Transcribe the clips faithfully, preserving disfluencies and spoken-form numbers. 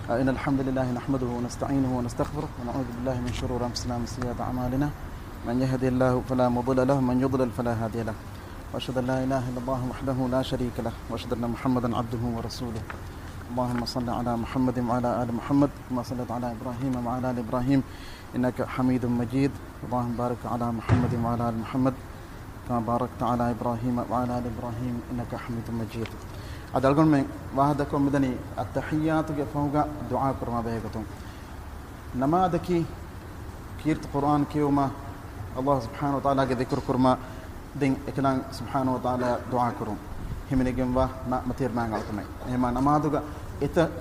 إن الحمد لله نحمده ونستعينه ونستغفره، ونعوذ بالله من شرور أنفسنا ومن سيئات أعمالنا. من يهده الله فلا مضل له، ومن يضلل فلا هادي له. وأشهد أن لا إله إلا الله وحده لا شريك له، وأشهد أن محمدا عبده ورسوله. اللهم صل على محمد وعلى آل محمد، كما صليت على إبراهيم وعلى آل إبراهيم إنك حميد مجيد. اللهم بارك على محمد وعلى آل محمد كما باركت على إبراهيم وعلى آل إبراهيم إنك حميد مجيد. އަދި އަޅުގަނޑުމެން ވާހަކަދައްކަމުން މިދަނީ އައްތަޙިއްޔާތުގެ ފަހުގަ ދުޢާ ކުރުމާ ބެހޭގޮތުން. ނަމާދަކީ ކީރިތި ޤުރްއާން ކިޔެވުމާ، ﷲ ސުބްޙާނަހޫ ވަތަޢާލާގެ ޛިކުރު ކުރުމާ، ދެން އެކަލާނގެ ސުބްޙާނަހޫ ވަތަޢާލާ ދުޢާ ކުރުން. ހިމެނިގެންވާ މަ-، މަތިވެރި މާތް އަޅުކަމެއް. އެހެންމާ ނަމާދުގަ އެތައް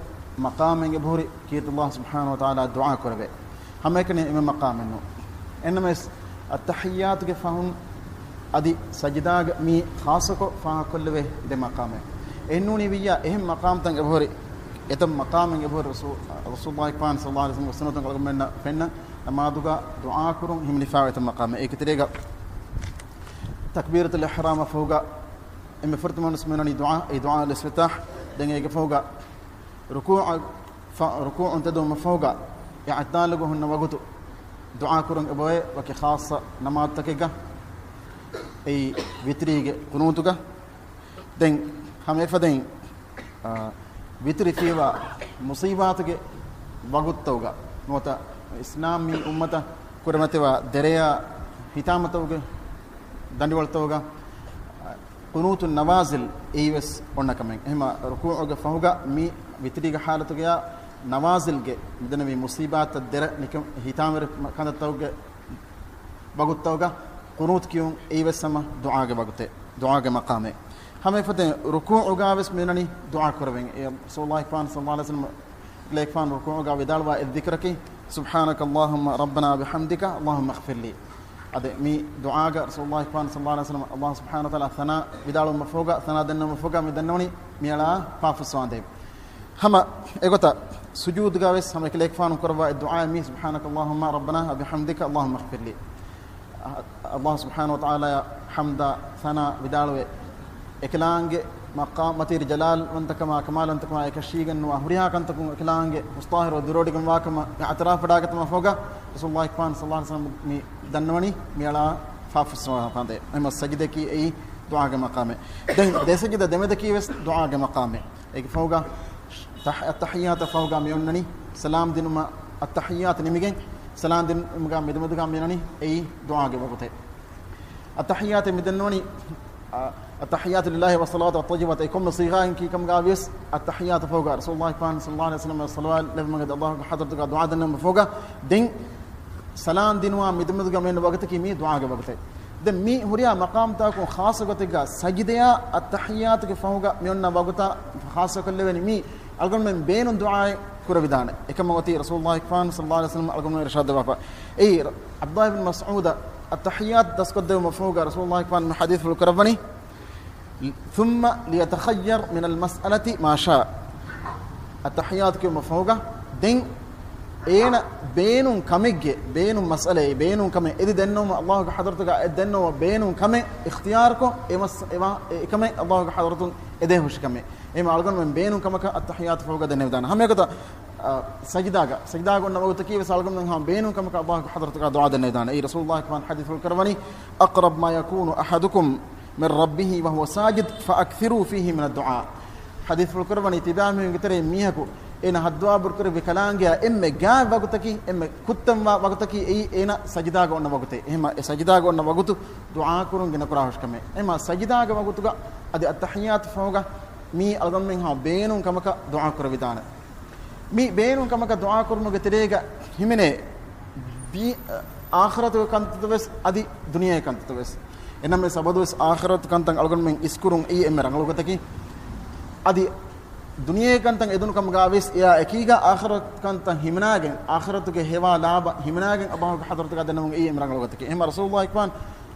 މަޤާމެއް އެބަހުރި ކީރިތި ﷲ ސުބްޙާނަހޫ ވަތަޢާލާ ދުޢާ ކުރެވޭ. ހަމައެކަނި އެންމެ މަޤާމެއް ނޫން. އެންނަމަވެސް، އައްތަޙިއްޔާތުގެ ފަހުން އަދި ސަޖިދާގަ މީ ޚާއްޞަކޮށް ފާހަގަކޮށްލެވޭ ދެ މަޤާމެއް. އެހެންނޫނީ ވިއްޔާ އެހެން މަޤާމްތައް އެބަހުރި، އެތައް މަޤާމެއް އެބަހުރި ރަސޫ-، ރަސޫލުﷲ ފާން ޞައްލަﷲ ޢަލައިހި ވަސައްލަމް ސުންނަތުން އަޅުގަނޑުމެންނަށް ފެންނަ ނަމާދުގަ ދުޢާ ކުރުން ހިމެނިފާވޭ އެތައް މަޤާމެއް. އޭގެ ތެރޭގަ ތަކްބީރަތުލް އިޙްރާމާ ފަހުގަ އެންމެ ފުރަތަމަ ވެސް މިއޮންނަނީ ދުޢާ، އެ ދުޢާ އަލް އިސްތިފްތާޙް. ދެން އޭގެ ފަހުގަ ރުކޫޢަށް ފަ-، ރުކޫޢުން ތެދުވުމަށް ފަހުގަ އިޢުތިދާލުގަ ހުންނަ ވަގުތު ދުޢާ ކުރަން އެބައޮތް ވަކި ޚާއްޞަ ނަމާދުތަކެއްގަ، އެއީ ވިތްރީގެ ޤުނޫތުގަ. ދެން ހަމަ އެފަދައިން، އާ، ވިތްރި ފިޔަވާ މުޞީބާތުގެ ވަގުތުތަކުގަ ނުވަތަ އިސްލާމީ އުއްމަތަށް ކުރިމަތިވާ ދެރަޔާ ހިތާމަތަކުގެ ދަނޑިވަޅުތަކުގަ، އާ، ޤުނޫތު ނަވާޒިލް އެއީވެސް އޮންނަ ކަމެއް. އެހެންމާ ރުކޫޢުގެ ފަހުގަ މި ވިތްރީގެ ޙާލަތުގަޔާ ނަވާޒިލްގެ މިދެންނެވި މުޞީބާތައް ދެރަ ނިކަން ހިތާމަވެރި ކަންތައްތަކުގެ ވަގުތުތަކުގަ ޤުނޫތު ކިޔުން އެއީވެސް ހަމަ ދުޢާގެ ވަގުތެއް، ދުޢާގެ މަޤާމެއް. ހަމައެފަދައިން ރުކޫޢުގަ ވެސް މިއޮންނަނީ ދުޢާ ކުރެވެން. އެ ރަސޫލުﷲ ފާން ޞައްލަﷲ ޢަލައިހި ވަސައްލަމް ލެކްފާން ރުކޫޢުގަ ވިދާޅުވާ އެއް ޛިކްރަކީ، سبحانك اللهم ربنا وبحمدك اللهم اغفر لي. އަދި މި ދުޢާގަ ރަސޫލުﷲ ފާން ޞައްލަﷲ ޢަލައިހި ވަސައްލަމް ﷲ ސުބްޙާނަހޫ ވަތަޢާލާ ޘަނާ ވިދާޅުވުމަށް ފަހުގަ، ޘަނާ ދެންނެވުމަށް ފަހުގަ މި ދަންނަވަނީ މިއަޅާ ފާފަސްވާނދޭ. ހަމަ އެގޮތަށް ސުޖޫދުގަ ވެސް ހަމަ އެކަލޭގެފާނު ކުރައްވާ އެއް ދުޢާއެއް މީ، سبحانك اللهم ربنا وبحمدك اللهم اغفر لي. ﷲ ސުބްޙާނަހޫ ވަތަޢާލާއަށް ޙަމްދާ ޘަނާ ވިދާޅުވެ، އެކަލާނގެ މަޤާމް މަތިވެރި ޖަލާލްވަންތަކަމާ ކަމާލްވަންތަކަމާ އެކަށީގެންނުވާ ހުރިހާ ކަންތަކުން އެކަލާނގެ މުސްޠާހިރު ދުރުވެޑިގެންވާކަމަށް މި އަތުރާ ފަޑާގަތުމަށް ފަހުގަ ރަސޫލުﷲ ފާން ޞައްލަﷲ ޢަލައިހި ވަސައްލަމް މި ދަންނަވަނީ މިއަޅާ ފާފަސްވާ ފަނދޭ. އެހެންމަ ސަޖިދަކީ އެއީ ދުޢާގެ މަޤާމެއް. ދެން ދެ ސަޖިދަ ދެމެދަކީ ވެސް ދުޢާގެ މަޤާމެއް. އޭގެ ފަހުގަ ތަޙް-، އައްތަޙިއްޔާތަށް ފަހުގަ މި އޮންނަނީ ސަލާމް ދިނުމަށް، އައްތަޙިއްޔާތު ނިމިގެން ސަލާމް ދިނުމުގަ މެދުމެދުގަ މި އޮންނަނީ އެއީ ދުޢާގެ ވަގުތެއް. އައްތަޙިއްޔާތެއް މި ދެންނެވުނީ، އަ، التحيات لله والصلوات والطيبات އެ ކޮންމެ ޞީޣާއިން ކީ ކަމުގަ ވިޔަސް އައްތަޙިއްޔާތު ފަހުގަ ރަސޫލުﷲ ފާން ޞައްލަﷲ ޢަލައިހި ވަސައްލަމަށް ޞަލަވާތް ލެއްވުމަށް ﷲގެ ޙަޟްރަތުގަ ދުޢާ ދެންނެވުމަށް ފަހުގަ ދެން ސަލާމް ދިނުމާ މެދުމެދުގަ މި އޮންނަ ވަގުތަކީ މީ ދުޢާގެ ވަގުތެއް. ދެން މި ހުރިހާ މަޤާމްތަކުން ޚާއްޞަ ގޮތެއްގަ ސަޖިދަޔާ އައްތަޙިއްޔާތުގެ ފަހުގަ މި އޮންނަ ވަގުތާ ޚާއްޞަކޮށްލެވެނީ މީ އަޅުގަނޑުމެން ބޭނުން ދުޢާއެއް ކުރެވިދާނެ. އެކަމަށް އޮތީ ރަސޫލުﷲ ފާން ޞައްލަﷲ ޢަލައިހި ވަސައްލަމް އަޅުގަނޑުމެން އިރުޝާދު ދެއްވާފަ. އެއީ، ޢަބްދުﷲ ބިން މަސްޢޫދަށް އައްތަޙިއްޔާތު ދަސްކޮށްދެއްވުމަށް ފަހުގަ ރަސޫލުﷲ ފާން މި ޙަދީޘްފުޅު ކުރައްވަނީ، ثم ليتخير من المسألة ما شاء. އައްތަޙިއްޔާތު ކިޔުމަށް ފަހުގަ ދެން އޭނަ ބޭނުން ކަމެއްގެ، ބޭނުން މަސްއަލައެއް، ބޭނުން ކަމެއް އެދި ދެންނެވުމަށް ﷲގެ ޙަޟްރަތުގަ އެ ދެންނެވުމަށް ބޭނުން ކަމެއް އިޚްތިޔާރުކޮށް، އެ މަސް-، އެ ވާ-، އެ ކަމެއް ﷲގެ ޙަޟްރަތުން އެދޭ ހުށި ކަމެއް. އެހެންމަ އަޅުގަނޑުމެން ބޭނުން ކަމަކަށް އައްތަޙިއްޔާތު ފަހުގަ ދެންނެވިދާނެ. ހަމަ އެގޮތަށް، އަ، ސަޖިދާގަ، ސަޖިދާގަ އޮންނަ ވަގުތަކީ ވެސް އަޅުގަނޑުމެން ހަމަ ބޭނުން ކަމަކަށް ﷲގެ ޙަޟްރަތުގަ ދުޢާ ދެންނެވިދާނެ. އެއީ ރަސޫލުﷲ ފާން ޙަދީޘްފުޅު ކުރައްވަނީ، أقرب ما يكون أحدكم من ربه وهو ساجد فأكثروا فيه من الدعاء. ޙަދީޘްފުޅު ކުރައްވަނީ ތިބާމީހުންގެ ތެރެއިން މީހަކު އޭނަ ހައްދުވާ ބުރުކުރެއްވި ކަލާނގެއާ އެންމެ ގާތް ވަގުތަކީ، އެންމެ ކުއްތަންވާ ވަގުތަކީ އެއީ އޭނަ ސަޖިދާގަ އޮންނަ ވަގުތެއް. އެހެންމަ އެ ސަޖިދާގަ އޮންނަ ވަގުތު ދުޢާ ކުރުން ގިނަ ކުރާ ހުށިކަމެއް. އެހެންމަ ސަޖިދާގެ ވަގުތުގަ އަދި އައްތަޙިއްޔާތު ފަހުގަ މީ އަޅުގަނޑުމެން ހަމަ ބޭނުން ކަމަކަށް ދުޢާ ކުރެވިދާނެ. މި ބޭނުން ކަމަކަށް ދުޢާ ކުރުމުގެ ތެރޭގަ ހިމެނޭ ދީ-، އާޚިރަތުގެ ކަންތައް ވެސް އަދި ދުނިޔޭ ކަންތައް ވެސް. އެނަމެސް އަބަދުވެސް އާޚިރަތު ކަންތައް އަޅުގަނޑުމެން އިސްކުރުން އެއީ އެންމެ ރަނގަޅު ގޮތަކީ. އަދި ދުނިޔޭ ކަންތައް އެދުނު ކަމުގަ ވެސް އެއާ އެކީގަ އާޚިރަތު ކަންތައް ހިމަނާގެން، އާޚިރަތުގެ ހެވާ ލާބަ ހިމަނާގެން ﷲގެ ޙަޟްރަތުގަ ދެންނެވުން އެއީ އެންމެ ރަނގަޅު ގޮތަކީ. އެހެންމަ ރަސޫލުﷲ ފާން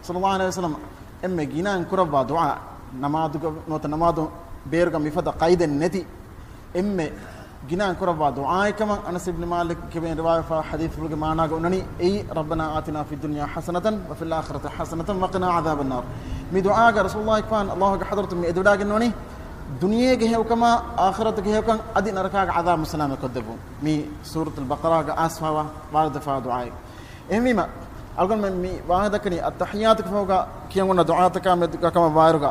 ޞައްލަﷲ ޢަލައިހި ވަސައްލަމް އެންމެ ގިނައިން ކުރައްވާ ދުޢާ، ނަމާދުގަ ނުވަތަ ނަމާދު ބޭރުގަ މިފަދަ ޤައިދެއް ނެތި އެންމެ ގިނައިން ކުރައްވާ ދުޢާއެއް ކަމަށް އަނަސް އިބްނު މާލިކް ކިބައިން ރިވާޔަތްވާ ޙަދީޘްފުޅުގެ މާނާގަ އޮންނަނީ އެއީ، ربنا آتنا في الدنيا حسنة وفي الآخرة حسنة وقنا عذاب النار. މި ދުޢާގަ ރަސޫލުﷲ ފާން ﷲގެ ޙަޟްރަތުން މި އެދިވަޑައިގެންނެވުނީ ދުނިޔޭގެ ހެޔޮކަމާ އާޚިރަތުގެ ހެޔޮކަން އަދި ނަރަކާގެ ޢަޛާބު ސަލާމަތް ކޮށްދެއްވުން. މީ ސޫރަތުލް ބަޤަރާގަ އައިސްފާވާ ވާރިދުފާ ދުޢާއެއް. އެހެންވީމަ، އަޅުގަނޑުމެން މި ވާހަކަ ދައްކަނީ އައްތަޙިއްޔާތުގެ ފަހުގަ ކިޔަން އޮންނަ ދުޢާތަކާ މެދުގަ ކަމަށް ވާއިރުގަ،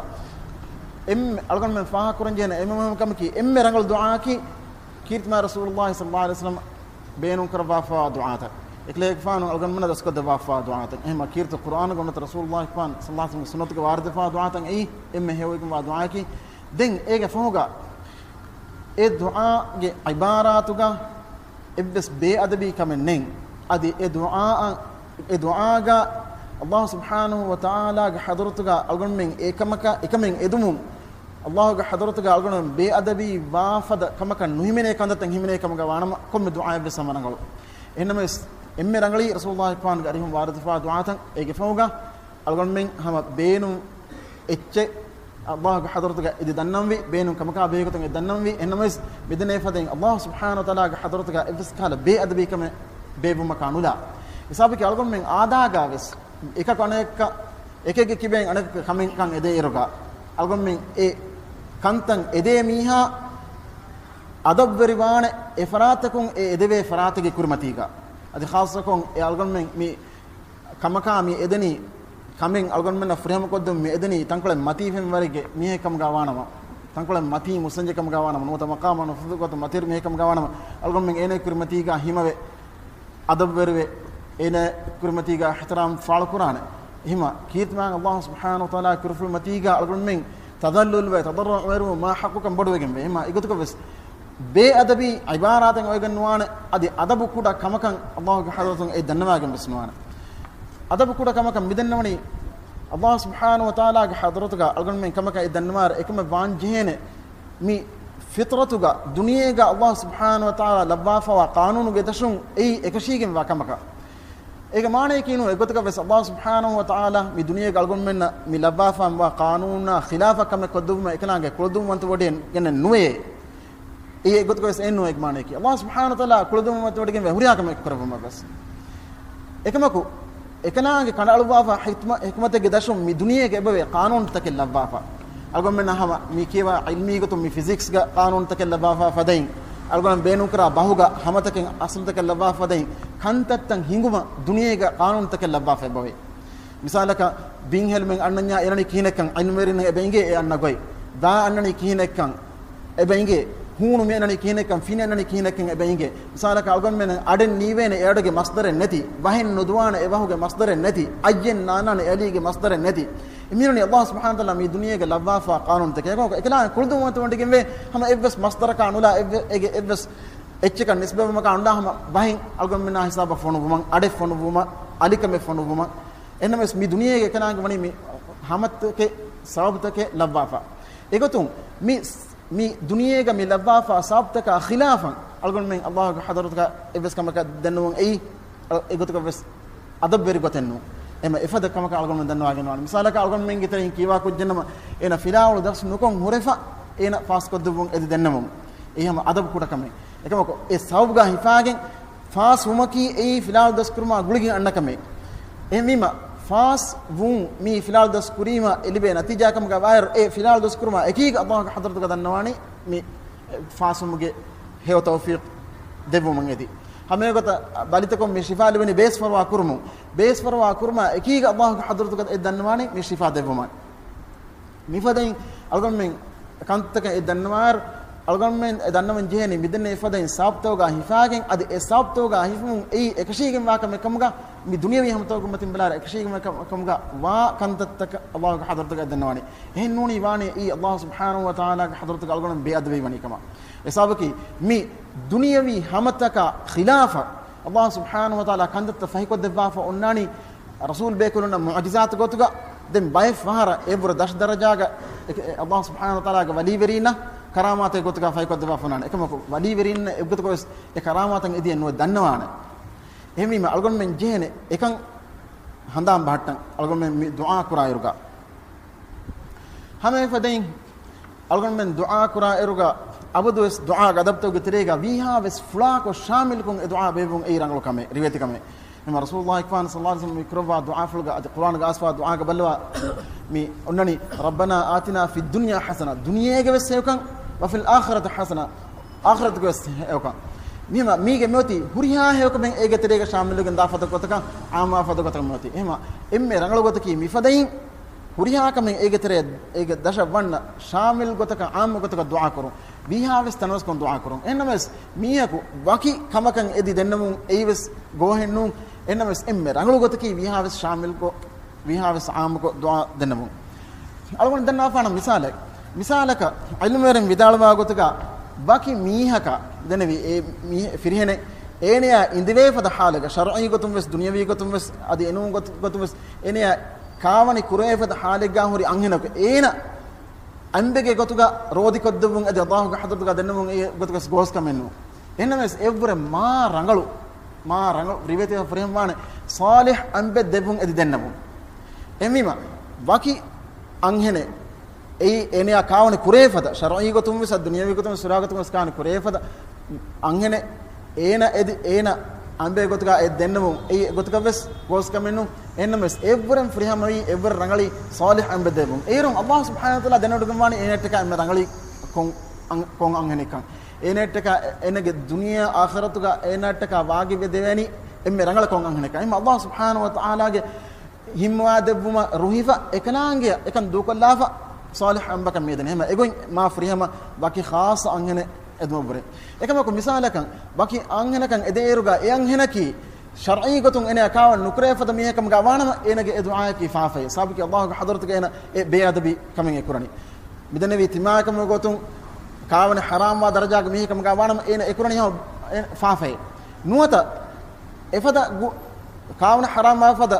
އެންމެ އަޅުގަނޑުމެން ފާހަގަކުރަންޖެހޭނެ އެންމެ މުހިންމު ކަމަކީ، އެންމެ ރަނގަޅު ދުޢާއަކީ ކީރިތި މާތް ރަސޫލުﷲ ޞައްލަﷲު ޢަލައިހި ވަސައްލަމަ ބޭނުން ކުރައްވާފައިވާ ދުޢާތައް، އެކަލޭގެފާނު އަޅުގަނޑުމެންނަށް ދަސްކޮށްދެއްވާފައިވާ ދުޢާތައް، އެހެންމަ ކީރިތި ޤުރްއާނުގަ އޮންނަތަ ރަސޫލުﷲ ޞައްލަﷲު ޢަލައިހި ވަސައްލަމަގެ ސުންނަތުގަ ވާރިދުވެފައިވާ ދުޢާތައް އެއީ އެންމެ ހެޔޮއިގެންވާ ދުޢާއަކީ. ދެން އޭގެ ފަހުގަ އެ ދުޢާގެ ޢިބާރާތުގަ އެއްވެސް ބޭއަދަބީ ކަމެއް ނެތް. އަދި އެ ދުޢާއަށް، އެ ދުޢާގަ ﷲ ސުބްޙާނަހޫ ވަތަޢާލާގެ ޙަޟްރަތުގަ އަޅުގަނޑުމެން އެކަމަކަށް، އެކަމެއް އެދުމުން، ﷲގެ ޙަޟްރަތުގަ އަޅުގަނޑުމެން ބޭއަދަބީ ވާ ފަދަ ކަމަކަށް ނުހިމެނޭ ކަންތައްތައް ހިމެނޭ ކަމުގަ ވާނަމަ، ކޮންމެ ދުޢާއެއްވެސް ހަމަ ރަނގަޅު. އެހެންނަމަވެސް، އެންމެ ރަނގަޅީ ރަސޫލުﷲ ފާންގެ އަރިހުން ވާރިދުފާ ދުޢާތައް. އޭގެ ފަހުގަ އަޅުގަނޑުމެން ހަމަ ބޭނުން އެއްޗެއް ﷲގެ ޙަޟްރަތުގަ އެދި ދަންނަންވީ، ބޭނުން ކަމަކާ ބެހޭގޮތުން އެ ދަންނަންވީ. އެހެންނަމަވެސް، މިދެންނެވި ފަދައިން ﷲ ސުބްޙާނަހޫ ވަތަޢާލާގެ ޙަޟްރަތުގަ އެއްވެސް ކަހަލަ ބޭއަދަބީ ކަމެއް ބޭއްވުމަކާ ނުލާ. ހިސާބަކީ އަޅުގަނޑުމެން އާދާގަވެސް އެކަކު އަނެކަކަށް، އެކެއްގެ ކިބައިން އަނެކަކަށް ކަމެއްކަން އެދޭއިރުގަ، އަޅުގަނޑުމެން އެ ކަންތައް އެދޭ މީހާ އަދަބުވެރިވާނެ އެ ފަރާތަކުން އެ އެދެވޭ ފަރާތެއްގެ ކުރިމަތީގަ. އަދި ޚާއްޞަކޮށް އެ އަޅުގަނޑުމެން މި ކަމަކާ މި އެދެނީ، ކަމެއް އަޅުގަނޑުމެންނަށް ފުރިހަމަކޮށްދެމުން މި އެދެނީ ތަންކޮޅެއް މަތީ ފެންވަރެއްގެ މީހެއް ކަމުގަ ވާނަމަ، ތަންކޮޅެއް މަތީ މުއްސަންޖެ ކަމުގަ ވާނަމަ، ނުވަތަ މަޤާމާ ނުފޫޒުކޮށް މަތިވެރި މީހެއް ކަމުގަ ވާނަމަ، އަޅުގަނޑުމެން އޭނަ ކުރިމަތީގަ ހިމަވެ، އަދަބުވެރިވެ، އޭނަ ކުރިމަތީގަ އިޙްތިރާމް ފާޅުކުރާނެ. އެހެމަ ކީރިތިމާ ﷲ ސުބްޙާނަހޫ ވަތަޢާލާ ކުރެފުޅު މަތީގަ އަޅުގަނޑުމެން ތަޛައްލުލްވެ، ތަޟައްރުޢުވެރިވުން މާ ޙައްޤުކަން ބޮޑުވެގެންވޭ. އެހެމަ އެގޮތަކަށްވެސް ބޭއަދަބީ ޢިބާރާތެއް އޮވެގެން ނުވާނެ، އަދި އަދަބު ކުޑަ ކަމަކަށް ﷲގެ ޙަޟްރަތުން އެ ދަންނަވާގެން ވެސް ނުވާނެ. އަދަބު ކުޑަ ކަމަކަށް މިދެންނެވުނީ ﷲ ސުބްޙާނަހޫ ވަތަޢާލާގެ ޙަޟްރަތުގަ އަޅުގަނޑުމެން ކަމަކަށް އެ ދަންނަވާއިރު އެކަމެއް ވާން ޖެހޭނެ މި ފިޠްރަތުގަ ދުނިޔޭގަ ﷲ ސުބްޙާނަހޫ ވަތަޢާލާ ލައްވާފައިވާ ޤާނޫނުގެ ދަށުން އެއީ އެކަށީގެންވާ ކަމަކަށް. އޭގެ މާނަޔަކީ ނޫން އެގޮތަކަށް ވެސް ﷲ ސުބްޙާނަހޫ ވަތަޢާލާ މި ދުނިޔޭގަ އަޅުގަނޑުމެންނަށް މި ލައްވާފައިވާ ޤާނޫނާ ޚިލާފަށް ކަމެއް ކޮށްދެއްވުމަށް އެކަލާނގެ ކުޅަދުންވަންތަވެވަޑައިގެންނެއް ނުވޭ. އެއީ އެގޮތަކަށް ވެސް އެއްނޫން އޭގެ މާނަޔަކީ. ﷲ ސުބްޙާނަހޫ ވަތަޢާލާ ކުޅަދުންވަންތަވެވަޑައިގެންވެ ހުރިހާ ކަމެއް ކުރެއްވުމަށް ވެސް. އެކަމަކު، އެކަލާނގެ ކަނޑައަޅުއްވާފަ ޙިކްމަ-، ޙިކްމަތެއްގެ ދަށުން މި ދުނިޔޭގަ އެބަވޭ ޤާނޫނުތަކެއް ލައްވާފަ. އަޅުގަނޑުމެންނަށް ހަމަ މި ކިޔަވާ ޢިލްމީ ގޮތުން މި ފިޒިކްސްގަ ޤާނޫނުތަކެއް ލައްވާފަ ފަދައިން، އަޅުގަނޑު ބޭނުންކުރާ ބަހުގަ ހަމަތަކެއް އަސްލުތަކެއް ލައްވާފަ ފަދައިން، ކަންތައްތައް ހިނގުމަށް ދުނިޔޭގަ ޤާނޫނުތަކެއް ލައްވާފަ އެބަވޭ. މިސާލަކަށް، ބިން ހެލުމެއް އަންނަންޏާ އެނަނީ ކިހިނެއްކަން ޢިލްމުވެރިންނަށް އެބަ އިނގޭ އެ އަންނަ ގޮތް. ދާ އަންނަނީ ކިހިނެއްކަން އެބަ އިނގޭ. ހޫނު މި އަންނަނީ ކިހިނެއްކަން، ފިނި އަންނަނީ ކިހިނެއްކަން އެބަ އިނގޭ. މިސާލަކަށް، އަޅުގަނޑުމެން އަޑެއް ނީވޭނެ އެ އަޑުގެ މަޞްދަރެއް ނެތި، ވަހެއް ނުދުވާނެ އެ ވަހުގެ މަޞްދަރެއް ނެތި، އައްޔެއް ނާންނާނެ އެ އަލީގެ މަޞްދަރެއް ނެތި. އެމީހުން ﷲ ސުބްޙާނަހޫ ވަތަޢާލާ މި ދުނިޔޭގަ ލައްވާފަ ޤާނޫނުތަކެއް. އެކަމަކު، އެކަލާނގެ ކުޅަދުންވަންތަވެވަޑައިގެންވޭ ހަމަ އެއްވެސް މަޞްދަރަކާ ނުލާ، އެއްވެ-، އޭގެ އެއްވެސް އެއްޗަކަށް ނިސްބަތްވުމަކާ ނުލާ ހަމަ ވަހެއް އަޅުގަނޑުމެންނާ ހިސާބަށް ފޮނުއްވުމަށް، އަޑެއް ފޮނުއްވުމަށް، އަލިކަމެއް ފޮނުއްވުމަށް. އެހެންނަމަވެސް، މި ދުނިޔޭގަ އެކަލާނގެ ވަނީ މި ހަމަތަކެއް ސަބަބުތަކެއް ލައްވާފަ. އެގޮތުން މި، މި ދުނިޔޭގަ މި ލައްވާފަ ސަބަބުތަކާ ޚިލާފަށް އަޅުގަނޑުމެން ﷲގެ ޙަޟްރަތުގަ އެއްވެސް ކަމަކަށް ދެންނެވުން އެއީ އެގޮތަކަށް ވެސް އަދަބުވެރި ގޮތެއް ނޫން. އެމަ އެފަދަ ކަމަކަށް އަޅުގަނޑުމެން ދަންނަވާގެން ވާނެ. މިސާލަކަށް، އަޅުގަނޑުމެންގެ ތެރެއިން ކީވާ ކުއްޖެއްނަމަ، އޭނަ ފިލާވަޅު ދަސް ނުކޮށް ހުރެފަ އޭނަ ފާސްކޮށްދެއްވުން އެދި ދެންނެވުން. އެއީ ހަމަ އަދަބު ކުޑަކަމެއް. އެކަމަކު، އެ ސަބަބުގަ ހިފާގެން ފާސް ވުމަކީ އެއީ ފިލާވަޅު ދަސްކުރުމާ ގުޅިގެން އަންނަ ކަމެއް. އެހެންވީމަ، ފާސް ވުން މީ ފިލާވަޅު ދަސް ކުރީމަ އެ ލިބޭ ނަތީޖާ ކަމުގަ ވާއިރު، އެ ފިލާވަޅު ދަސް ކުރުމާ އެކީގަ ﷲގެ ޙަޟްރަތުގަ ދަންނަވާނީ މި ފާސް ވުމުގެ ހެޔޮ ތައުފީޤް ދެއްވުމަށް އެދި. ހަމައެގޮތަށް ބަލިތަކުން މި ޝިފާ ލިބެނީ ބޭސްފަރުވާ ކުރުމުން. ބޭސްފަރުވާ ކުރުމާ އެކީގަ ﷲގެ ޙަޟްރަތުގަ އެ ދަންނަވާނީ މި ޝިފާ ދެއްވުމަށް. މިފަދައިން އަޅުގަނޑުމެން ކަންތަކަށް އެ ދަންނަވާއިރު، އަޅުގަނޑުމެން އެ ދަންނަވަން ޖެހޭނީ މިދެންނެވި ފަދައިން ސަބަބުތަކުގަ ހިފާގެން، އަދި އެ ސަބަބުތަކުގަ ހިފުމުން އެއީ އެކަށީގެންވާ ކަމެއް ކަމުގަ، މި ދުނިޔަވީ ހަމަތަކުގެ މަތިން ބަލާއިރު އެކަށީގެންވާ ކަ-، ކަމުގަ ވާ ކަންތައްތަކަށް ﷲގެ ޙަޟްރަތުގަ އެ ދަންނަވާނީ. އެހެން ނޫނީ ވާނީ އެއީ ﷲ ސުބްޙާނަހޫ ވަތަޢާލާގެ ޙަޟްރަތުގަ އަޅުގަނޑު ބޭއަދަބީ ވަނީ ކަމަށް. އެ ސަބަބަކީ މި ދުނިޔަވީ ހަމަތަކާ ޚިލާފަށް ﷲ ސުބްޙާނަހޫ ވަތަޢާލާ ކަންތައްތައް ފަހިކޮށްދެއްވާފަ އޮންނާނީ ރަސޫލް ބޭކަލުންނަށް މުޢުޖިޒާތު ގޮތުގަ. ދެން ބައެއް ފަހަރަށް އެއްވުރެ ދަށް ދަރަޖާގަ އެ-، އެ-، ﷲ ސުބްޙާނަހޫ ވަތަޢާލާގެ ވަލީވެރީންނަށް ކަރާމާތެއް ގޮތުގަ ފަހިކޮށްދެއްވާފަ އޮންނާނެ. އެކަމަކު، ވަލީވެރީންނަށް އެއްގޮތަކަށް ވެސް އެ ކަރާމާތަށް އެދިޔަ ނުވެ ދަންނަވާނެ. އެހެންވީމަ، އަޅުގަނޑުމެން ޖެހޭނެ އެކަން ހަނދާން ބަހައްޓަން. އަޅުގަނޑުމެން މި ދުޢާ ކުރާއިރުގަ، ހަމައެފަދައިން އަޅުގަނޑުމެން ދުޢާ ކުރާއިރުގަ، އަބަދުވެސް ދުޢާ ގަދަބްތަކުގެ ތެރޭގަ ވީހާވެސް ފުޅާކޮށް ޝާމިލްކޮށް އެ ދުޢާ ބޭއްވުން އެއީ ރަނގަޅު ކަމެއް، ރިވެތި ކަމެއް. އެމަ ރަސޫލުﷲ އިކްބާން ޞައްލަﷲ ޢަލައިހި ވަސައްލަމަ މި ކުރައްވާ ދުޢާފުޅުގަ އަދި ޤުރްއާނުގަ އައިސްފާ ދުޢާގަ ބައްލަވާ މި އޮންނަނީ، "رَبَّنَا آتِنَا فِي الدُّنْيَا حَسَنَةً." ދުނިޔޭގެ ވެސް ހެޔޮކަން، "وَفِي الْآخِرَةِ حَسَنَةً." އާޚިރަތުގެ ވެސް ހެޔޮކަން. މި، މީގެ މިއޮތީ ހުރިހާ ހެޔޮކަމެއް އޭގެ ތެރޭގަ ޝާމިލުވެގެން ދާ ފަދަ ގޮތަކަށް، ޢާއްމާ ފަދަ ގޮތަކަށް މިއޮތީ. އެހެމަ އެންމެ ރަނގަޅު ގޮތަކީ މިފަދައިން ހުރިހާ ކަމެއް އޭގެ ތެރޭ، އޭގެ ދަށަށް ވަންނަ ޝާމިލް ގޮތަކަށް، ޢާއްމު ގޮތަކަށް ދުޢާ ކުރުން. ވީހާވެސް ތަނަވަސްކޮށް ދުޢާ ކުރުން. އެހެންނަމަވެސް މީހަކު ވަކި ކަމަކަށް އެދި ދެންނެވުން އެއީވެސް ގޯހެއް ނޫން. އެހެންނަމަވެސް އެންމެ ރަނގަޅު ގޮތަކީ ވީހާވެސް ޝާމިލްކޮށް، ވީހާވެސް ޢާއްމުކޮށް ދުޢާ ދެންނެވުން. އަޅުގަނޑު ދަންނާފާނަ މިސާލެއް، މިސާލަކަށް ޢިލްމުވެރިން ވިދާޅުވާ ގޮތުގަ ވަކި މީހަކަށް ދެނެވި އެ މީ-، ފިރިހެނެއް އޭނަޔާ އިނދެވޭ ފަދަ ޙާލެއްގަ، ޝަރުޢީ ގޮތުން ވެސް، ދުނިޔަވީ ގޮތުން ވެސް، އަދި އެނޫން ގޮތު-، ގޮތުން ވެސް އޭނަޔާ ކާވަނި ކުރޭ ފަދަ ޙާލެއްގަ ހުރި އަންހެނަކު އޭނަ އަނބެއްގެ ގޮތުގަ ރޯދިކޮށްދެއްވުން އަދި ﷲ ގެ ޙަޟްރަތުގަ ދެންނެވުން އެ ގޮތުގަސް ގޯސްކަމެއް ނޫން. އެހެންނަމަވެސް އެއަށްވުރެ މާ ރަނގަޅު، މާ ރަނގަޅު ރިވަޔަތެއް ފުރިހަމަވާނެ ޞާލިޙް އަނބެއް ދެއްވުން އެދި ދެންނެވުން. އެހެންވީމަ ވަކި އަންހެނެއް އެއީ އޭނަޔާ ކާވަނި ކުރޭ ފަދަ، ޝަރުޢީ ގޮތުން ވެސް، ދުނިޔަވީ ގޮތުން ވެސް، ހުރިހާ ގޮތުން ވެސް ކާވަނި ކުރޭ ފަދަ އަންހެނެއް އޭނަ އެދި، އޭނަ އަނބެއް ގޮތުގަ އެ ދެންނެވުން އެއީ އެގޮތުގަ ވެސް ގޯސްކަމެއް ނޫން. އެހެންނަމަވެސް އެއަށްވުރެން ފުރިހަމަވީ އެއަށްވުރެ ރަނގަޅީ ޞާލިޙް އަނބެއް ދެއްވުން. އޭރުން ﷲ ސުބްޙާނަހޫ ވަތަޢާލާ ދެނެވޮޑިގެންވާނީ އޭނައަށްޓަކާ އެންމެ ރަނގަޅީ ކޮން އަން-، ކޮން އަންހެނެއްކަން. އޭނައަށްޓަކާ އެ-، އޭނަގެ ދުނިޔެއާ އާޚިރަތުގަ އޭނައަށްޓަކާ ވާގިވެ ދެވޭނީ އެންމެ ރަނގަޅަށް ކޮން އަންހެނެއްކަން. އެހެން ﷲ ސުބްޙާނަހޫ ވަތަޢާލާގެ ހިންމަވާ ދެއްވުމަށް ރުހިފަ އެކަލާނގެ އެކަން ދޫކޮށްލާފަ ޞާލިޙް އަނބަކަށް މިއެދެން. އެހެމަ އެގޮތް މާ ފުރިހަމަ ވަކި ޚާއްޞަ އަންހެނެއް އެދުމަށްވުރެ. އެކަމަކު މިސާލަކަށް ވަކި އަންހެނަކަށް އެދޭއިރުގަ އެ އަންހެނަކީ ޝަރްޢީ ގޮތުން އޭނަ ކާވަން ނުކުރޭ ފަދަ މީހެއް ކަމުގަ ވާނަމަ އޭނަގެ އެ ދުޢާއަކީ ފާފައެއް. ސަބަބަކީ ﷲ ގެ ޙަޟްރަތުގަ އޭނަ އެ ބޭއަދަބީ ކަމެއް އެ ކުރަނީ. މިދެންނެވީ ތިމާކަމުގެ ގޮތުން ކާވަނި ޙަރާމްވާ ދަރަޖާގެ މީހެއް ކަމުގަ ވާނަމަ އޭނަ އެ ކުރަނީ ހަމަ އެ ފާފައެއް. ނުވަތަ އެފަދަ ގު-، ކާވަނި ޙަރާމްވާ ފަދަ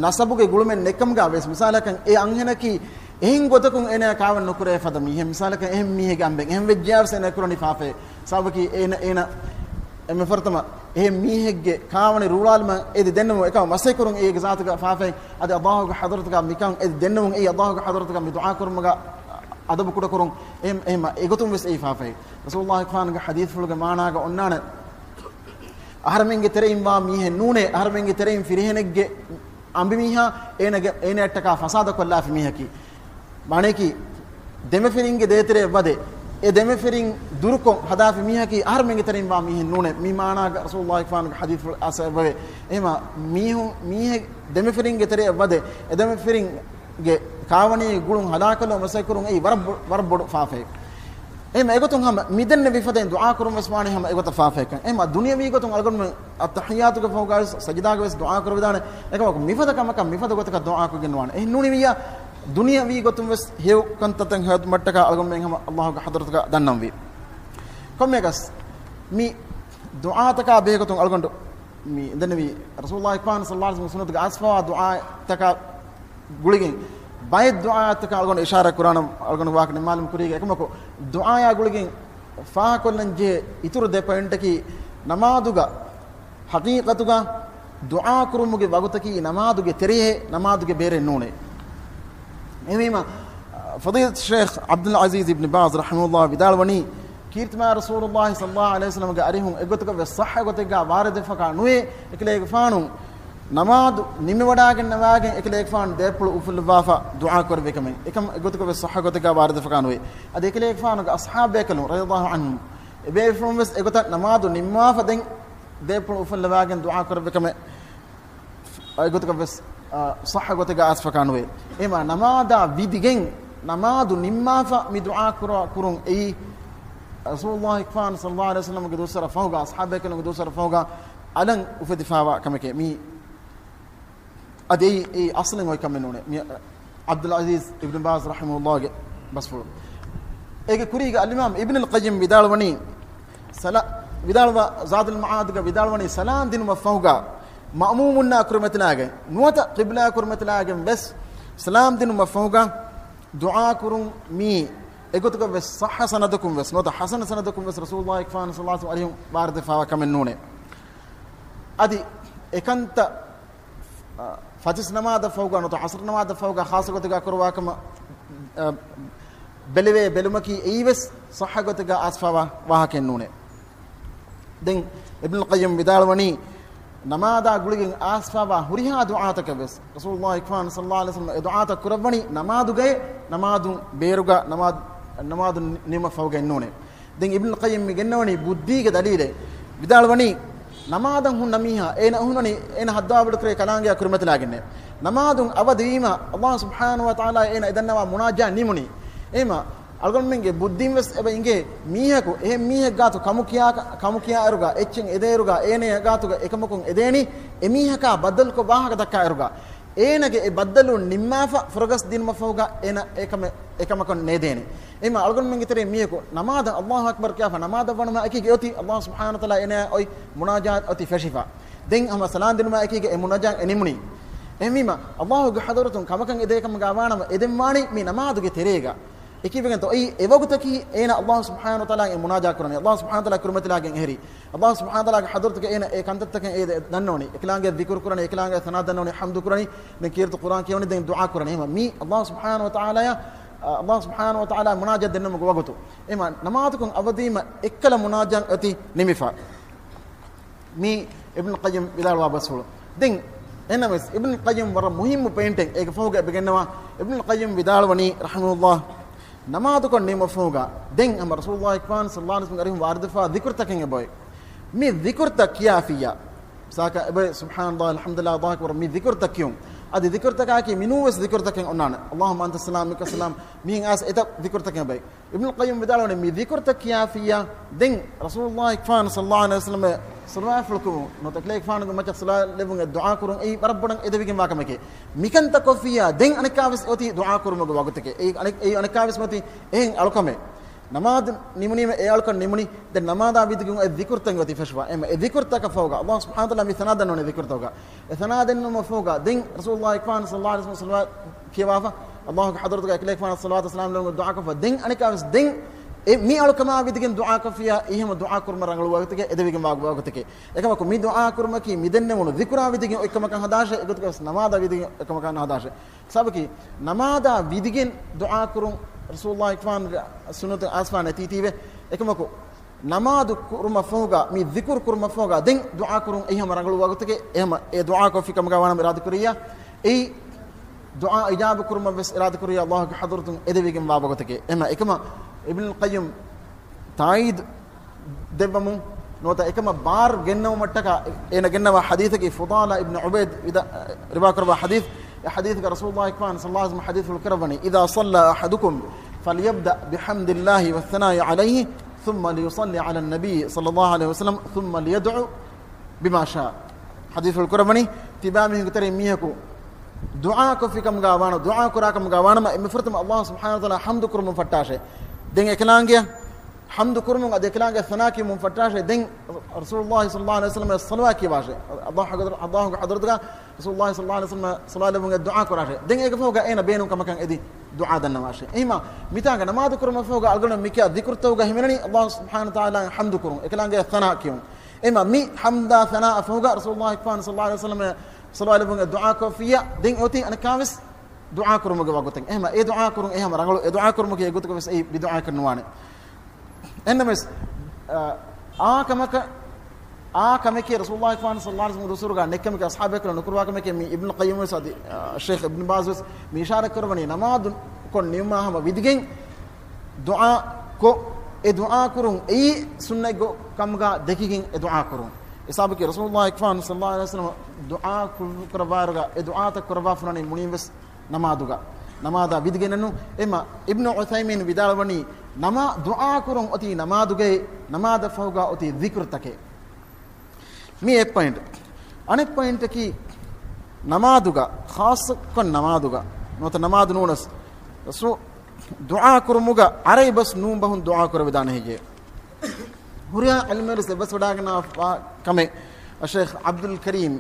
ނަސަބުގެ ގުޅުމެއް ނެއްކަމުގަ ވެސް މިސާލަކަށް އެ އަންހެނަކީ އެހެން ގޮތަކުން އޭނަ ކާވަން ނުކުރޭ ފަދަ މީހެއް. މިސާލަކަށް އެހެން މީހެއްގެ އަނބެއް އެހެން ވެއްޖިޔާވެސް އޭނަ ކުރަނީ ފާފައެއް. ސަބަބަކީ އޭނަ، އޭނަ އެންމެ ފުރަތަމަ އެހެން މީހެއްގެ ކާވަނި ރޫޅާލުމަށް އެދި ދެންނެވުން އެކަމަށް މަސައްކަތް ކުރުން އޭގެ ޒާތުގަ ފާފައެއް. އަދި ﷲ ގެ ޙަޟްރަތުގަ މިކަން އެދި ދެންނެވުން އެއީ ﷲ ގެ ޙަޟްރަތުގަ މި ދުޢާ ކުރުމުގަ އަދަބު ކުޑަކުރުން އެ-، އެހެމަ އެގޮތުން ވެސް އެއީ ފާފައެއް. ރަސޫލުﷲ ގެފާނުގެ ޙަދީޘްފުޅުގެ މާނާގަ އޮންނާނެ، އަހަރެމެންގެ ތެރެއިން ވާ މީހެއް ނޫނޭ، އަހަރެމެންގެ ތެރެއިން ފިރިހެނެއްގެ އަނބިމީހާ އޭނަގެ، އޭނައަށްޓަކާ ފަސާދަ ކޮށްލާފި މީހަކީ. މާނައަކީ، ދެމެފިރިންގެ ދޭތެރެއަށް ވަދެ، އެ ދެމެފިރިން ދުރުކޮށް ހަދާފި މީހަކީ އަހަރެމެންގެ ތެރެއިން ވާ މީހެއް ނޫނޭ. މި މާނާގަ ރަސޫލުﷲ ގެފާނުގެ ޙަދީޘްފުޅު އައިސްފައިވޭ. އެހެމަ މީހުން، މީހެއް ދެމެފިރިންގެ ތެރެއަށް ވަދެ، އެ ދެމެފިރިން ގެ ކާވަނީ ގުޅުން ހަލާކުކޮށްލުމަށް މަސައްކަތް ކުރުން އެއީ ވަރަށް ބޮ-، ވަރަށް ބޮޑު ފާފައެއް. އެހެމަ އެގޮތުން ހަމަ މިދެންނެވި ފަދައިން ދުޢާ ކުރުން ވެސް ވާނީ ހަމަ އެގޮތަށް ފާފައެއްކަން. އެހެމަ ދުނިޔަވީ ގޮތުން އަޅުގަނޑުމެން އައްތަޙިއްޔާތުގެ ފަހުގަ ވެސް، ސަޖިދާގަ ވެސް ދުޢާ ކުރެވިދާނެ. އެކަމަކު މިފަދަ ކަމަކަށް މިފަދަ ގޮތަކަށް ދުޢާ ކޮށްގެން ނުވާނެ. އެހެން ނޫނިވިއްޔާ ދުނިޔަވީ ގޮތުން ވެސް ހެޔޮ ކަންތައްތައް ހެޔޮ މައްޓަކާ އަޅުގަނޑުމެން ހަމަ ﷲ ގެ ޙަޟްރަތުގަ ދަންނަންވީ. ކޮންމެއަކަސް މި ދުޢާތަކާ ބެހޭގޮތުން އަޅުގަނޑު މި އިނދެންނެވީ ރަސޫލުﷲ ގެފާނު ޞައްލަﷲ ޢަލައިހި ވަސައްލަމަ ސުންނަތުގެ އައިސްފަވާ ދުޢާތަކާ ގުޅިގެން ބައެއް ދުޢާތަކާ އަޅުގަނޑު އިޝާރާތް ކުރާނަން އަޅުގަނޑު ވާހަކަ ނިންމާލަމުން ކުރީގެ އެކަމަކު ދުޢާޔާ ގުޅިގެން ފާހަގަކޮށްލަން ޖެހޭ އިތުރު ދެ ޕޮއިންޓަކީ ނަމާދުގަ ޙަޤީޤަތުގަ ދުޢާ ކުރުމުގެ ވަގުތަކީ ނަމާދުގެ ތެރޭ، ނަމާދުގެ ބޭރެއް ނޫނޭ. އެހެންވީމަ، ފަޟީލަތު ޝޭޚް ޢަބްދުލް ޢަޒީޒް އިބްނު ބާޒް ރަޙިމަހުﷲ ވިދާޅުވަނީ، ކީރިތިމާ ރަސޫލުﷲ ޞައްލަﷲ ޢަލައިހި ވަސައްލަމަގެ އަރިހުން އެގޮތަކަށް ވެސް ޞައްޙަ ގޮތެއްގަ ވާރިދުވެފަ ނުވޭ، އެކަލޭގެފާނު ނަމާދު ނިމިވަޑާގެން ނަވާގެން އެކަލޭގެފާނު ދޭޕުޅު އުފުއްލަވާފަ ދުޢާ ކުރެއްވި ކަމެއް އެކަމަށް އެގޮތަކަށް ވެސް ޞައްޙަ ގޮތެއްގަ ވާރިދުވެފަ ނުވޭ. އަދި އެކަލޭގެފާނުގެ އަޞްޙާބު ބޭކަލުން ރަޟިޔަﷲ ޢަންހުމް އެބޭފުޅުން ވެސް އެގޮތަށް ނަމާދު ނިންމާފަ ދެން ދޭޕުޅު އުފުއްލަވާގެން ދުޢާ ކުރެއްވި ކަމެއް އެގޮތަކަށް ވެސް، އާ، ޞައްޙަ ގޮތެއްގަ އައިސްފަކާ ނުވޭ. އެހެމަ ނަމާދާ ވިދިގެން ނަމާދު ނިންމާފަ މި ދުޢާ ކުރާ، ކުރުން އެއީ، ރަސޫލުﷲ ގެފާނު ޞައްލަﷲ ޢަލައިހި ވަސައްލަމަގެ ދުވަސްވަރަށް ފަހުގަ، އަޞްޙާބު ބޭކަލުންގެ ދުވަސްވަރަށް ފަހުގަ އަލަށް އުފެދިފަވާ ކަމެކޭ. މި އަދި އެއީ، އެއީ އަސްލެއް އޮތް ކަމެއް ނޫނޭ. މި ޢަބްދުލް ޢަޒީޒް އިބްނު ބާޒް ރަޙިމަހުﷲގެ ބަސްފުޅު. އޭގެ ކުރީގަ އަލްއިމާމް އިބްނުލް ޤައްޔިމް ވިދާޅުވަނީ، ސަލާ-، ވިދާޅުވާ ޒާދުލް މަޢާދުގަ ވިދާޅުވަނީ، ސަލާމް ދިނުމަށް ފަހުގަ މައުމޫމުންނާ ކުރިމަތިލާގެން ނުވަތަ ޤިބްލާ ކުރިމަތިލާގެން ވެސް ސަލާމް ދިނުމަށް ފަހުގަ ދުޢާ ކުރުން މީ އެގޮތުގަ ވެސް ޞައްޙަ ސަނަދަކުން ވެސް ނުވަތަ ޙަސަނަ ސަނަދަކުން ވެސް ރަސޫލުﷲ ގެފާނު ޞައްލަﷲ ޢަލައިހި ވަސައްލަމަ ވާރިދުވެފަވާ ކަމެއް ނޫނޭ. އަދި އެކަންތައް އަ، ފަޖިސް ނަމާދަށް ފަހުގަ ނުވަތަ ޢަޞްރު ނަމާދަށް ފަހުގަ ޚާއްޞަ ގޮތެއްގަ ކުރުވާ ކަމަށް، އަ، ބެލެވޭ ބެލުމަކީ އެއީވެސް ޞައްޙަ ގޮތެއްގަ އައިސްފަވާ ވާހަކައެއް ނޫނޭ. ދެން އިބްނުލް ޤައްޔިމް ވިދާޅުވަނީ، ނަމާދާ ގުޅިގެން އައިސްފައިވާ ހުރިހާ ދުޢާތަކެއް ވެސް ރަސޫލުﷲ އިކްފާން ޞައްލަﷲ ޢަލައިހި ވަސައްލަމަ އެ ދުޢާތައް ކުރައްވަނީ ނަމާދުގައި، ނަމާދު ބޭރުގަ، ނަމާދު، ނަމާދު ނިމުމަށް ފަހުގައި ނޫނޭ. ދެން އިބްނުލް ޤައްޔިމް މި ގެންނަވަނީ ބުއްދީގެ ދަލީލެއް. ވިދާޅުވަނީ، ނަމާދަށް ހުންނަ މީހާ، އޭނަ އުހުނަނީ އޭނަ ހައްދަވާ ބޮޑުކުރޭ ކަލާނގެއާ ކުރިމަތިލާގެންނޭ. ނަމާދުން އަވަދިވީމަ، ﷲ ސުބްޙާނަހޫ ވަތަޢާލާ އޭނަ އެ ދަންނަވާ މުނާޖާ ނިމުނީ. އެހެމަ އަޅުގަނޑުމެންގެ ބުއްދީން ވެސް އެބަ އިނގޭ، މީހަކު އެހެން މީހެއް ގާތު ކަމު ކިޔާ، ކަމު ކިޔާ އިރުގަ، އެއްޗެއް އެދޭ އިރުގަ، އޭނަޔާ ގާތުގަ އެކަމަކުން އެދޭނީ، އެމީހަކާ ބައްދަލުކޮށް ވާހަކަ ދައްކާ އިރުގަ، އޭނަގެ އެ ބައްދަލުން ނިންމާފަ ފުރަގަސް ދިނުމަށް ފަހުގަ އޭނަ އެކަމެ-، އެކަމަކުން ނޭދޭނެ. އެހެމަ އަޅުގަނޑުމެންގެ ތެރޭ މީހަކު ނަމާދަށް ﷲ އަކްބަރު ކިޔާފަ ނަމާދަށް ވަނުމާ އެކީގަ އޮތީ ﷲ ސުބްޙާނަހޫ ވަތަޢާލާ އޭނަޔާ އޮތް މުނާޖާތް އޮތީ ފެށިފަ. ދެން ހަމަ ސަލާން ދިނުމާ އެކީގަ އެ މުނާޖާތް އެ ނިމުނީ. އެހެންވީމަ، ﷲގެ ޙަޟްރަތުން ކަމަކަށް އެދޭ ކަމުގަ ވާނަމަ އެދެން ވާނީ މި ނަމާދުގެ ތެރޭގަ. އެކީވެގެންތޯ އެއީ އެ ވަގުތަކީ އޭނަ ﷲ ސުބްޙާނަހޫ ވަތަޢާލާ އެ މުނާޖާ ކުރަނީ. ﷲ ސުބްޙާނަހޫ ވަތަޢާލާ ކުރިމަތިލާގެން އެހެރީ. ﷲ ސުބްޙާނަހޫ ވަތަޢާލާގެ ޙަޟްރަތުގަ އޭނަ އެ ކަންތައްތަކެއް އެ ދެ-، ދަންނަވަނީ. އެކަލާނގެ ޛިކުރު ކުރަނީ، އެކަލާނގެ ޘަނާ ދަންނަވަނީ، ޙަމްދު ކުރަނީ، ދެން ކީރިތި ޤުރްއާން ކިޔަވަނީ، ދެން ދުޢާ ކުރަނީ. އެހެމަ މީ ﷲ ސުބްޙާނަހޫ ވަތަޢާލާޔާ، ﷲ ސުބްޙާނަހޫ ވަތަޢާލާ މުނާޖާތް ދެންނެވުމުގެ ވަގުތު. އެހެމަ ނަމާދުކޮށް އަވަދިވީމަ އެއްކަލަ މުނާޖާތް އޮތީ ނިމިފަ. މީ އިބްނުލް ޤައްޔިމް ވިދާޅުވާ ބަސްފުޅު. ދެން އެހެންނަމަވެސް އިބްނުލް ޤައްޔިމް ވަރަށް މުހިއްމު ޕޮއިންޓެއް އޭގެ ފަހުގަ އެބަގެންނަވާ. އިބްނުލް ޤައްޔިމް ވިދާޅުވަނީ ރަޙިމަހުﷲ، ނަމާދުކޮށް ނިމުމަށް ފަހުގަ ދެން ހަމަ ރަސޫލުﷲ އިކްވާން ޞައްލަﷲ ޢަލައިހި ވަސައްލަމް އަރިހުން ވާރިދުވެފަ ޛިކުރުތަކެއް އެބައޮތް. މި ޛިކުރުތައް ކިޔާފިއްޔާ، ސާކަ އެބައޮތް ސުބްޙާނަﷲ، އަލްޙަމްދުލިﷲ، ﷲ އަކްބަރު، މި ޛިކުރުތައް ކިޔުން. އަދި ޛިކުރުތަކާއެކީ މިނޫން ވެސް ޛިކުރުތަކެއް އޮންނާނެ. ﷲ އަންތަ ސަލާމް މިންކަ ސަލާމް، މިހެން އައިސް އެތައް ޛިކުރުތަކެއް އެބައޮތް. އިބްނުލް ޤައްޔިމް ވިދާޅުވަނީ މި ޛިކުރުތައް ކިޔާފިއްޔާ، ދެން ރަސޫލުﷲ އިކްވާން ޞައްލަﷲ ޢަލައިހި ވަސައްލަމަށް ޞަލަވާތްފުޅު ކުރުން، ނުވަތަ އެކަލޭގެފާނުގެ މައްޗަށް ޞަލަވާތް ލެއްވުން އެ ދުޢާ ކުރުން އެއީ ވަރަށް ބޮޑަށް އެދެވިގެންވާ ކަމެކޭ. މިކަންތައް ކޮށްފިއްޔާ، ދެން އަނެއްކާވެސް އޮތީ ދުޢާ ކުރުމުގެ ވަގުތެކޭ. އެއީ އަނެއް-، އެއީ އަނެއްކާވެސް އޮތީ އެހެން އަޅުކަމެއް. ނަމާދު ނިމުނީމަ އެ އަޅުކަން ނިމުނީ، ދެން ނަމާދާ ވިދިގެން އޮތް ޛިކުރުތައް އޮތީ ފެށުވާ. އެހެމަ އެ ޛިކުރުތަކަށް ފަހުގަ ﷲ ސުބްޙާނަހޫ ވަތަޢާލާ މި ސަނާ ދަންނަވަނީ ޛިކުރުތަކުގަ. އެ ސަނާ ދެންނެވުމަށް ފަހުގަ ދެން ރަސޫލުﷲ އިކްވާން ޞައްލަﷲ ޢަލައިހި ވަސައްލަމް ޞަލަވާތް ކިޔަވާފަ، ﷲގެ ޙަޟްރަތުގަ އެކަލޭގެފާނަށް ޞަލަވާތު ސަލާމް ލެއްވުމުގެ ދުޢާ ކޮށްފަ، ދެން އަނެއްކާވެސް ދެން އެ މި އަޅުކަމާ ވިދިގެން ދުޢާ ކޮށްފިއްޔާ، އެހެމަ ދުޢާ ކުރުމަށް ރަނގަޅު ވަގުތެކޭ، އެދެވިގެން ވާ ވަގުތެކޭ. އެކަމަކު މި ދުޢާ ކުރުމަކީ މި ދެންނެވުނު ޛިކުރާ ވިދިގެން އޮތްކަމަކަށް ހަދާށޭ، އެގޮތުގަވެސް ނަމާދާ ވިދިގެން އޮތްކަމަކަށް ނަހަދާށޭ. ސަބަބަކީ، ނަމާދާ ވިދިގެން ދުޢާ ކުރުން ރަސޫލުﷲ އިކްވާންގެ ސުންނަތު އައިސްފާނެ ތީތީވެ. އެކަމަކު، ނަމާދު ކުރުމަށް ފަހުގަ، މި ޛިކުރު ކުރުމަށް ފަހުގަ، ދެން ދުޢާ ކުރުން އެހެމަ ރަނގަޅު ވަގުތެކޭ. އެހެމަ އެ ދުޢާ ކޮށްފި ކަމުގަ ވާނަމަ އިރާދަކުރިއްޔާ، އެއީ ދުޢާ އިޖާބަ ކުރުމަށް ވެސް އިރާދަކުރިއްޔާ، ﷲގެ ޙަޟްރަތުން އެދެވިގެން ވާ ވަގުތެކޭ. އެހެމަ އެކަމަ އިބްނުލް ޤައްޔިމް ތާއީދު ދެއްވަމުން ނުވަތަ އެކަމަށް ބާރު ގެންނަވުމަށްޓަކާ އޭނަ ގެންނަވާ ޙަދީޘަކީ ފުޟާލާ އިބްނު ޢުބައިދު ވިދާ-، ރިވާކުރައްވާ ޙަދީޘް. އެ ޙަދީޘްގަ ރަސޫލުﷲ އިކްވާން ޞައްލަﷲ ޢަލައިހި ވަސައްލަމަ ޙަދީޘްފުޅު ކުރައްވަނީ، إذا صلى أحدكم فليبدأ بالحمد لله والثناء عليه ثم ليصلي على النبي صلى الله عليه وسلم ثم ليدع بما شاء. ޙަދީޘްފުޅު ކުރައްވަނީ، ތިބާމީހުންގެ ތެރެއިން މީހަކު ދުޢާ ކޮށްފި ކަމުގަ ވާނަ، ދުޢާ ކުރާ ކަމުގަ ވާނަމަ، އެންމެ ފުރަތަމަ ﷲ ސުބްޙާނަހޫ ވަތަޢާލާ ޙަމްދު ކުރުމުން ފައްޓާށޭ. ދެން އެކަލާނގެ ޙަމްދު ކުރުމުން އަދި އެކަލާނގެ ސަނާ ކިޔުމުން ފައްޓާށޭ. ދެން ރަސޫލުﷲ ޞައްލަﷲ ޢަލައިހި ވަސައްލަމަށް ޞަލަވާތް ކިޔަވާށޭ. ﷲ ގެ ޙަޟްރަ-، ﷲގެ ޙަޟްރަތުގަ ރަސޫލުﷲ ޞައްލަﷲ ޢަލައިހި ވަސައްލަމަށް ޞަލަވާތް ލެއްވުމުގެ ދުޢާ ކުރާށޭ. ދެން އޭގެ ފަހުގަ އޭނަ ބޭނުން ކަމަކަށް އެދި ދުޢާ ދަންނަވާށޭ. އެހެމަ މިތާނގަ ނަމާދު ކުރުމަށް ފަހުގަ އަޅުގަނޑު މިކިޔާ ޛިކުރުތަކުގަ ހިމެނެނީ ﷲ ސުބްޙާނަހޫ ވަތަޢާލާ ޙަމްދު ކުރުން، އެކަލާނގެ ސަނާ ކިޔުން. އެހެމަ މި ޙަމްދާ ސަނާއަށް ފަހުގަ ރަސޫލުﷲ އިކްވާން ޞައްލަﷲ ޢަލައިހި ވަސައްލަމަށް ޞަލަވާތް ލެއްވުމުގެ ދުޢާ ކޮށްފިއްޔާ، ދެން އޮތީ އަނެއްކާވެސް ދުޢާ ކުރުމުގެ ވަގުތެއް. އެހެމަ އެ ދުޢާ ކުރުން އެހެމަ ރަނގަޅު، އެ ދުޢާ ކުރުމަކީ އެގޮތުގަވެސް އެއީ ބިދުޢާއެއް ނުވާނެ. އެހެންނަމަވެސް، އާ، އާ ކަމަކަށް، އާ ކަމެކޭ ރަސޫލުﷲ އިކްވާން ޞައްލަﷲ ޢަލައިހި ވަސައްލަމަ ދުސްތޫރުގަ ނެއްކަމެކޭ އަޞްޙާބު ބޭކަލުން ނުކުރުވާ ކަމެކޭ މި އިބްނު ޤައްޔިމް ވެސް އަދި، އާ، ޝޭޚް އިބްނު ބާޒް ވެސް މި އިޝާރަތް ކުރައްވަނީ ނަމާދު ކޮށް ނިމުމާ ހަމަ ވިދިގެން ދުޢާ ކޮށް، އެ ދުޢާ ކުރުން އެއީ ސުންނަތް ކަމުގަ ދެކިގެން އެ ދުޢާ ކުރުން. އެ ސަބަބަކީ ރަސޫލުﷲ އިކްވާން ޞައްލަﷲ ޢަލައިހި ވަސައްލަމަ ދުޢާ ކުރައްވާއިރުގަ އެ ދުޢާތައް ކުރައްވާފަ ހުންނަނީ މުޅިން ވެސް ނަމާދުގަ، ނަމާދާ ވިދިގެންނު. އެހެމަ އިބްނު ޢުޘައިމީން ވިދާޅުވަނީ، ނަމާ-، ދުޢާ ކުރުން އޮތީ ނަމާދުގައި، ނަމާދަށް ފަހުގަ އޮތީ ޛިކުރުތަކެއް. މީ އެއް ޕޮއިންޓް. އަނެއް ޕޮއިންޓަކީ، ނަމާދުގަ، ޚާއްޞަކޮށް ނަމާދުގަ، ނުވަތަ ނަމާދު ނޫނަސް، ރަސޫ-، ދުޢާ ކުރުމުގަ ޢަރަބި ބަސް ނޫން ބަހުން ދުޢާ ކުރެވިދާނެ ހެއްޔޭ؟ ހުރިހާ ޢިލްމުވެރިން އެބަސްވެވަޑައިގަންނަވާ ކަމެއް، އައްޝައިޚް ޢަބްދުލް ކަރީމް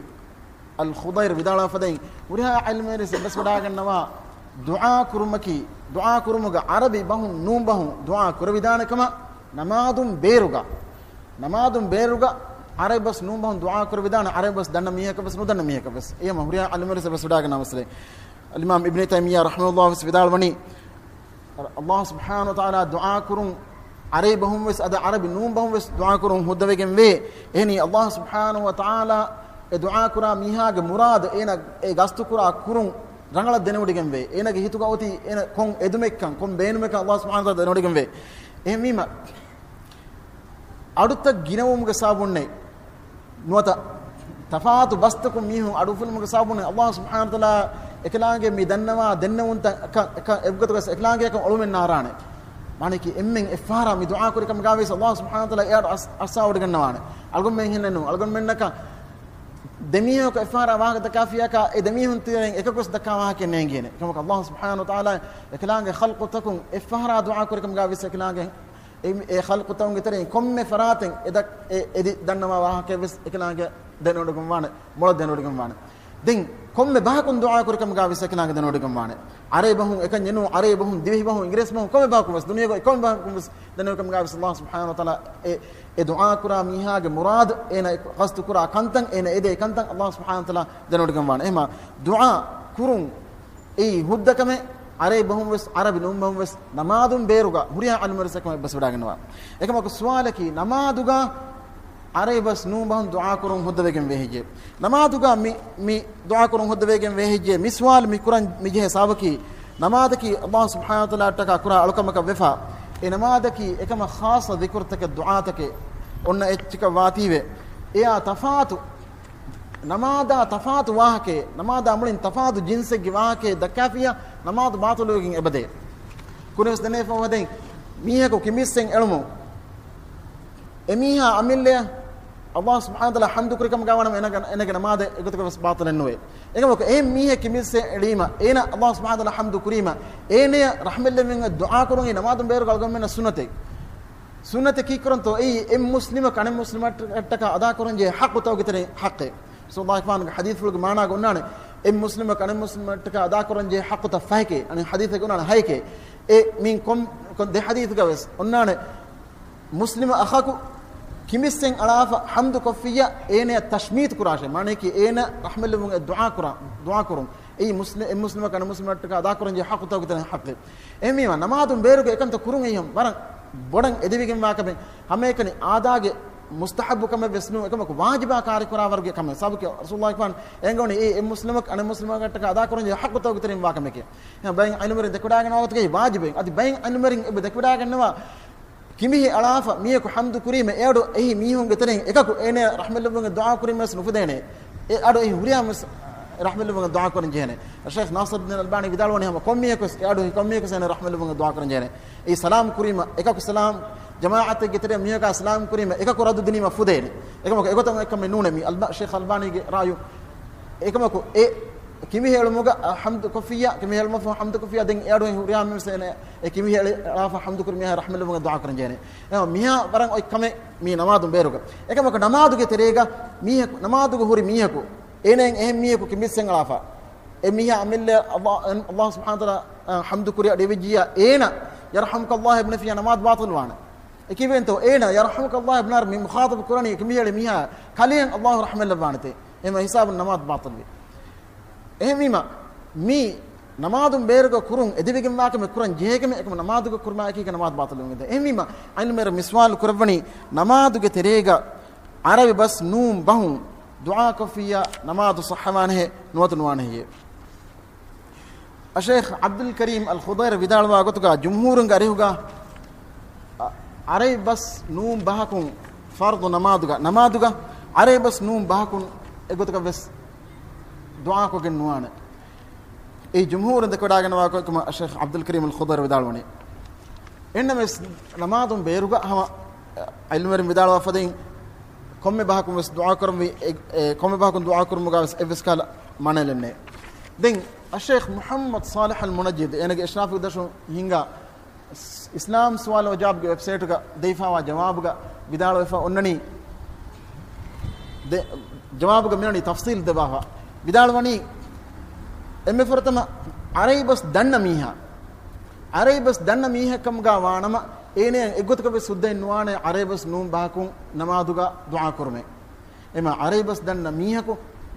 އަލް ޚުޟައިރު ވިދާޅުވާފަދައިން، ހުރިހާ ޢިލްމުވެރިން އެބަސްވެވަޑައިގަންނަވާ، ދުޢާ ކުރުމަކީ، ދުޢާ ކުރުމުގަ ޢަރަބި ބަހުން ނޫން ބަހުން ދުޢާ ކުރެވިދާނެ ކަމަށް، ނަމާދުން ބޭރުގަ، ނަމާދުން ބޭރުގަ ޢަރަބި ބަސް ނޫން ބަހުން ދުޢާ ކުރެވިދާނެ، ޢަރަބި ބަސް ދަންނަ މީހަކަށް ވެސް ނުދަންނަ މީހަކަށް ވެސް. އެހެމަ ހުރިހާ ޢިލްމުވެރިން އެބަސްވެވަޑައިގަންނަވާ މައްސަލައެއް. އަލްއިމާމް އިބްނު ތައިމިއްޔާ ރަޙިމަހުﷲ ވެސް ވިދާޅުވަނީ، ﷲ ސުބްޙާނަހޫ ވަތަޢާލާ ދުޢާ ކުރުން ޢަރަބި ބަހުން ވެސް އަދި ޢަރަބި ނޫން ބަހުން ވެސް ދުޢާ ކުރުން ހުއްދަވެގެން ވޭ. އެހެނީ ﷲ ސުބްޙާނަހޫ ވަތަޢާލާ އެ ދުޢާ ކުރާ މީހާގެ މުރާދު އޭނަ އެ ގަސްތު ކުރާ ކުރުން ރަނގަޅަށް ދެނެވޮޑިގެންވޭ. އޭނަގެ ހިތުގަ އޮތީ އޭނަ ކޮން އެދުމެއްކަން، ކޮން ބޭނުމެއްކަން ﷲ ސުބްޙާނަހޫ ވަތަޢާލާ ދެނެވޮޑިގެންވޭ. އެހެންވީމަ، އަޑުތައް ގިނަވުމުގެ ސަބަބުންނޭ ނުވަތަ ތަފާތު ބަސްތަކުން މީހުން އަޑުއުފުލުމުގެ ސަބަބުން ﷲ ސުބްޙާނަހޫ ވަތަޢާލާ އެކަލާނގެ މި ދަންނަވާ ދެންނެވުންތައް އެކަ، އެކަ، އެއްގޮތަކަސް އެކަލާނގެއަކަށް އޮޅުމެއް ނާރާނެ. މާނައަކީ އެންމެން އެއްފަހަރާ މި ދުޢާ ކުރިކަމުގަވެސް ﷲ ސުބްޙާނަހޫ ވަތަޢާލާ އެއަޑު އަސް، އައްސާވޮޑިގަންނަވާނެ. އަޅުގަނޑުމެން ހިންނެއްނު. އަޅުގަނޑުމެންނަކަށް ދެމީހަކު އެއްފަހަރާ ވާހަކަ ދައްކާފިއްޔާކަ، އެ ދެމީހުން ތެރެއިން އެކަކުވެސް ދައްކާ ވާހަކައެއް ނޭނގޭނެ. ކަމަކު ﷲ ސުބްޙާނަހޫ ވަތަޢާލާ އެކަލާނގެ ޚަލްޤުތަކުން އެއްފަހަރާ ދުޢާ ކުރިކަމުގަވެސް އެކަލާނގެ އެ، އެ ޚަލްޤުތަކުންގެ ތެރެއިން ކޮންމެ ފަރާތެއް އެ ދަ، އެ، އެދި ދަންނަވާ ވާހަކައެއްވެސް އެކަލާނގެ ދެނެވޮޑިގެންވާނެ، މޮޅަށް ދެނެވޮޑިގެންވާނެ. ދެން ކޮންމެ ބަހަކުން ދުޢާ ކުރިކަމުގަވެސް އެކަލާނގެ ދެނެވޮޑިގެންވާނެ. އަރަބި ބަހުން އެކަންޏެއް ނޫން، އަރަބި ބަހުން، ދިވެހި ބަހުން، އިނގިރޭސި ބަހުން، ކޮންމެ ބަހަކުންވެސް، ދުނިޔޭގަ ކޮންމެ ބަހަކުންވެސް ދެނެވޮޑިކަމުގަވެސް ﷲ ސުބްޙާނަހޫ ވަތަޢާލާ އެ، އެ ދުޢާ ކުރާ މީހާގެ މުރާދު، އޭނަ ގަސްތު ކުރާ ކަންތައް، އޭނަ އެދޭ ކަންތައް ﷲ ސުބްޙާނަހޫ ވަތަޢާލާ ދެނެވޮޑިގެންވާނެ. އެހެންމާ ދުޢާ ކުރުން އެއީ ހުއްދަ ކަމެއް، އަރަބި ބަހުން ވެސް، އަރަބި ނޫން ބަހުން ވެސް، ނަމާދުން ބޭރުގަ ހުރިހާ ޢިލްމުވެރިން އެކަމަށް އެއްބަސްވެވަޑައިގަންނަވާ. އެކަމަކު ސުވާލަކީ، ނަމާދުގަ އަރަބި ބަސް ނޫން ބަހުން ދުޢާ ކުރުން ހުއްދަވެގެން ވޭ ހެއްޔޭ؟ ނަމާދުގަ މި، މި ދުޢާ ކުރުން ހުއްދަވެގެން ވޭ ހެއްޔޭ؟ މި ސުވާލު މި ކުރަން މި ޖެހޭ ސަބަބަކީ، ނަމާދަކީ ﷲ ސުބްޙާނަހޫ ވަތަޢާލާއަށްޓަކާ ކުރާ އަޅުކަމަކަށް ވެފަ، އެ ނަމާދަކީ އެކަމަށް ޚާއްޞަ ޛިކުރުތަކެއް، ދުޢާތަކެއް އޮންނަ އެއްޗަކަށް ވާތީވެ، އެއާ ތަފާތު ނަމާދާ ތަފާތު ވާހަކައެއް، ނަމާދާ މުޅިން ތަފާތު ޖިންސެއްގެ ވާހަކައެއް ދައްކާފިއްޔާ، ނަމާދު ބާޠިލުވެގެން އެބަދޭ. ކުރިންވެސް ދެނެފަ އޮވަދެން، މީހަކު ކިނބިއްސެން އެޅުމުން، އެމީހާ އަމިއްލަޔަށް ﷲ ސުބްޙާނަހޫ ވަތަޢާލާ ޙަމްދު ކުރިކަމުގަ ވާނަމަ، އޭނަގެ، އޭނަގެ ނަމާދެއް އެގޮތަކަށް ވެސް ބާޠިލެއް ނުވޭ. އެކަމަކު އެހެން މީހެއް ކިނބިއްސެއް އެޅީމަ، އޭނަ ﷲ ސުބްޙާނަހޫ ވަތަޢާލާ ޙަމްދު ކުރީމަ، އޭނަޔަށް ރަޙްމަތްލެއްވުމެއް ދުޢާ ކުރުން އެއީ ނަމާދުން ބޭރުގަ އަޅުގަނޑުމެންނަށް ސުންނަތެއް. ސުންނަތެއް ކީއްކުރަންތޯ؟ އެއީ އެއް މުސްލިމަކު އަނެއް މުސްލިމަކަށްޓަކާ އަދާކުރަންޖެހޭ ޙައްޤުތަކުގެ ތެރެއިން ޙައްޤެއް. ރަސޫލުﷲ ގެ ޙަދީޘްފުޅުގެ މާނާގަ އޮންނާނެ، އެއް މުސްލިމަކު އަނެއް މުސްލިމަކަށްޓަކާ އަދާކުރަންޖެހޭ ޙައްޤުތައް ފަހެކޭ. އަނެއް ޙަދީޘެއްގަ އޮންނާނެ ހައެކޭ. އެ މިން ކޮން، ކޮން ދެ ޙަދީޘްގަވެސް އޮންނާނެ، މުސްލިމު އަޚަކު ކިނބިއްސެން އަޅާފަ ޙަމްދު ކޮށްފިއްޔާ، އޭނަޔަށް ތަޝްމީތު ކުރާށޭ. މާނައަކީ އޭނަ ރަޙްމަތްލެއްވުމެއް ދުޢާ ކުރާ، ދުޢާ ކުރުން. އެއީ މުސްލި، އެއް މުސްލިމަކު އަނެއް މުސްލިމަކަށްޓަކާ އަދާކުރަންޖެހޭ ޙައްޤުތަކުގެ ތެރެއިން ޙައްޤެއް. އެހެންވީމަ، ނަމާދުން ބޭރުގަ އެކަންތައް ކުރުން އެއީ ވަރަށް ބޮޑަށް އެދެވިގެންވާ ކަމެއް. ހަމައެކަނި އާދާގެ މުސްތަޙައްބު ކަމެއް ވެސް ނޫން، އެކަމަކު ވާޖިބާ ކާރި ކުރާ ވަރުގެ ކަމެއް. ސަބަބަކީ ރަސޫލުﷲ ގެފާނު އެނގެވުނީ އެއީ އެއް މުސްލިމަކު އަނެއް މުސްލިމަކަށްޓަކާ އަދާކުރަންޖެހޭ ޙައްޤުތަކުގެ ތެރެއިން ވާ ކަމެކޭ. އެހެން ބައެއް ޢިލްމުވެރިން ދެކެވަޑައިގަންނަވާ ގޮތަކަށް ވާޖިބެއް. އަދި ބައެއް ޢިލްމުވެރިން އެބަ ދެކެވަޑައިގަންނަވާ، ކިނބިހި އަޅާފަ މީހަކު ޙަމްދު ކުރީމަ، އެއަޑު އެހި މީހުންގެ ތެރެއިން އެކަކު އޭނަޔަށް ރަޙްމަތްލެއްވުމެއް ދުޢާ ކުރީމަ ވެސް ނުފުދޭނެ. އެ އަޑު އެހި ހުރިހާ ވެސް ރަޙްމަތްލެއްވުމެއް ދުޢާ ކުރަން ޖެހޭނެ. ޝޭޚް ނާޞިރުއްދީން އަލްބާނީ ވިދާޅުވަނީ ހަމަ ކޮންމީހަކު ވެސް އެ އަޑު އެހި ކޮންމީހަކު ވެސް އޭނަޔަށް ރަޙްމަތްލެއްވުމެއް ދުޢާ ކުރަން ޖެހޭނެ. އެއީ ސަލާމް ކުރީމަ، އެކަކު ސަލާމް، ޖަމާޢަތެއްގެ ތެރެއަށް މީހަކާ ސަލާމް ކުރީމަ، އެކަކު ރައްދު ދިނީމަ ފުދޭނެ. އެކަމަކު އެގޮތަށް އެކަމެއް ނޫނޭ. މި އަލްބާ، ޝޭޚް އަލްބާނީގެ ރާޔު. އެކަމަކު އެ ކިނބިހި އެޅުމުގަ ޙަމްދު ކޮށްފިއްޔާ، ކިނބިހި އެޅުމަށްފަހު ޙަމްދު ކޮށްފިއްޔާ، ދެން އެ އަޑު އެހި ހުރިހާ މީހުން ވެސް އޭނަ އެ ކިނބިހި އެޅި، އެޅާފަ ޙަމްދު ކުރި މީހާ ރަޙްމަތްލެއްވުމެއް ދުޢާ ކުރަން ޖެހޭނެ. އެ މީހާ ވަރަށް އޮތް ކަމެއް މީ ނަމާދުން ބޭރުގަ. އެކަމަކު ނަމާދުގެ ތެރޭގަ މީހަކު، ނަމާދުގަ ހުރި މީހަކު، އޭނައިން އެހެން މީހަކު ކިނބިއްސެން އަޅާފަ، އެ މީހާ އަމިއްލަ ﷲ، ﷲ ސުބްޙާނަހޫ ވަތަޢާލާ ޙަމްދު ކުރި އަޑު އެވިއްޖިއްޔާ، އޭނަ ޔަރްޙަމުކަﷲ އިބްނަ ފިޔާ ނަމާދު ބާޠިލް ވާނެ. އެ ކިވެންތޯ؟ އޭނަ ޔަރްޙަމުކަﷲ އިބްނަ މި މުޚާޠަބު ކުރަނީ ކިނބިހި އެޅި މީހާ ކަލެއަށް ﷲ ރަޙްމަތްލެއްވާނެތޭ. އެހެން ހިސާބުން ނަމާދު ބާޠިލްވި. އެހެންވީމަ، މީ ނަމާދުން ބޭރުގަ ކުރުން އެދެވިގެންވާ ކަމެއް، ކުރަން ޖެހޭ ކަމެއް، އެކަމަ ނަމާދުގަ ކުރުމާއެކީ ނަމާދު ބާޠިލުވެގެންދޭ. އެހެންވީމަ، ޢިލްމުވެރިން މި ސުވާލު ކުރައްވަނީ، ނަމާދުގެ ތެރޭގަ ޢަރަބި ބަސް ނޫން ބަހުން ދުޢާ ކޮށްފިއްޔާ ނަމާދު ޞައްޙަވާނެހޭ ނުވަތަ ނުވާނެހެއްޔޭ؟ އަޝޭޚް ޢަބްދުލް ކަރީމް އަލް ޚުޟައިރި ވިދާޅުވާ ގޮތުގަ، ޖުމްހޫރުންގެ އަރިހުގަ، ޢަރަބި ބަސް ނޫން ބަހަކުން ފަރުޟު ނަމާދުގަ، ނަމާދުގަ ޢަރަބި ބަސް ނޫން ބަހަކުން އެގޮތަކަށް ވެސް ދުޢާކޮށްގެން ނުވާނެ. އެއީ ޖުމްހޫރުން ދެކެވަޑައިގަންނަވާ ކަމަށް އަޝޭޚް ޢަބްދުލް ކަރީމް އަލް ޚުޟައިރި ވިދާޅުވަނީ. އެހެންނަމަވެސް، ނަމާދުން ބޭރުގަ ހަމަ ޢިލްމުވެރިން ވިދާޅުވާ ފަދައިން، ކޮންމެ ބަހަކުން ވެސް ދުޢާ ކުރަންވީ، އެ، އެ، ކޮންމެ ބަހަކުން ދުޢާ ކުރުމުގަ ވެސް އެއްވެސް ކަހަލަ މާނައެއް ނެތް. ދެން އަޝޭޚް މުޙައްމަދު ޞާލިޙް އަލް މުނައްޖިދު، އޭނަގެ އިޝްރާފު ދަށުން ހިންގާ އިސްލާމް ސުވާލު ޖަވާބުގެ ވެބްސައިޓުގަ ދެވިފައިވާ ޖަވާބުގަ ވިދާޅުވެފަ އޮންނަނީ، ދެ، ޖަވާބުގަ މިވަނީ ތަފްޞީލް ދެއްވާފަ. ވިދާޅުވަނީ، އެންމެ ފުރަތަމަ ޢަރަބި ބަސް ދަންނަ މީހާ، ޢަރަބި ބަސް ދަންނަ މީހެއްކަމުގަ ވާނަމަ، އޭނައަށް އެއްގޮތަކަށް ވެސް ހުއްދައެއް ނުވާނެ ޢަރަބި ބަސް ނޫން ބަހަކުން ނަމާދުގަ ދުޢާ ކުރުމެއް. އެމަ ޢަރަބި ބަސް ދަންނަ މީހަކު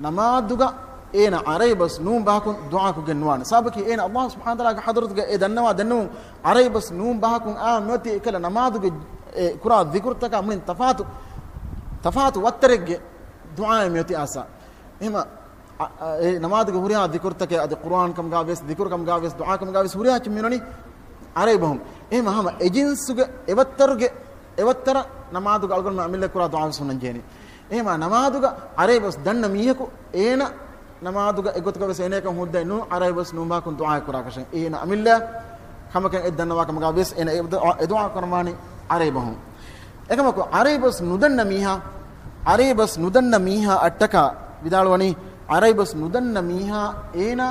ނަމާދުގަ އޭނަ ޢަރަބި ބަސް ނޫން ބަހަކުން ދުޢާކޮށްގެން ނުވާނެ. ސަބަބަކީ އޭނަ ﷲ ސުބްޙާނަހޫ ވަތަޢާލާގެ ޙަޟްރަތުގަ އެ ދަންނަވާ ދެންނެވުން ޢަރަބި ބަސް ނޫން ބަހަކުން އާ މިއޮތީ އެކަލަ ނަމާދުގެ އެ ކުރާ ޛިކުރުތަކާ މުޅިން ތަފާތު، ތަފާތު ވައްތަރެއްގެ ދުޢާއެއް މިއޮތީ އާސާ. އެހެމަ، އަ، އަ، އެ ނަމާދުގެ ހުރިހާ ޛިކުރުތަކެއް އަދި ޤުރުއާން ކަމުގާ ވެސް، ޛިކުރު ކަމުގާ ވެސް، ދުޢާ ކަމުގާ ވެސް ހުރިހާ އެއްޗެއް މިއޮންނަނީ އަރަބި ބަހުން. އެހެމަ ހަމަ އެ ޖިންސުގެ އެވައްތަރުގެ، އެވައްތަރަށް ނަމާދުގަ އަޅުގަނޑުމެން އަމިއްލަ ކުރާ ދުޢާ ވެސް ހުންނަން ޖެހެނީ. އެހެމަ ނަމާދުގަ އަރަބި ބަސް ދަންނަ މީހަކު އޭނަ ނަމާދުގަ އެގޮތަކަށް ވެސް އޭނައަކަށް ހުއްދައެއް ނޫން އަރަބި ބަސް ނޫން ބާކުން ދުޢާ ކުރާކަށެ. އޭނަ އަމިއްލަ ކަމަކަށް އެ ދަންނަވާ ކަމުގާ ވެސް އޭނަ އެ ދުޢާ، އެ ދުޢާ ކުރަންވާނީ އަރަބި ބަހުން. އެކަމަކު އަރަބި ބަސް ނުދަންނަ މީހާ، އަރަބި ބަސް ނުދަންނަ މީހާ އަށްޓަކާ ވިދާޅުވަނީ، އަރަބި ބަސް ނުދަންނަ މީހާ އޭނާ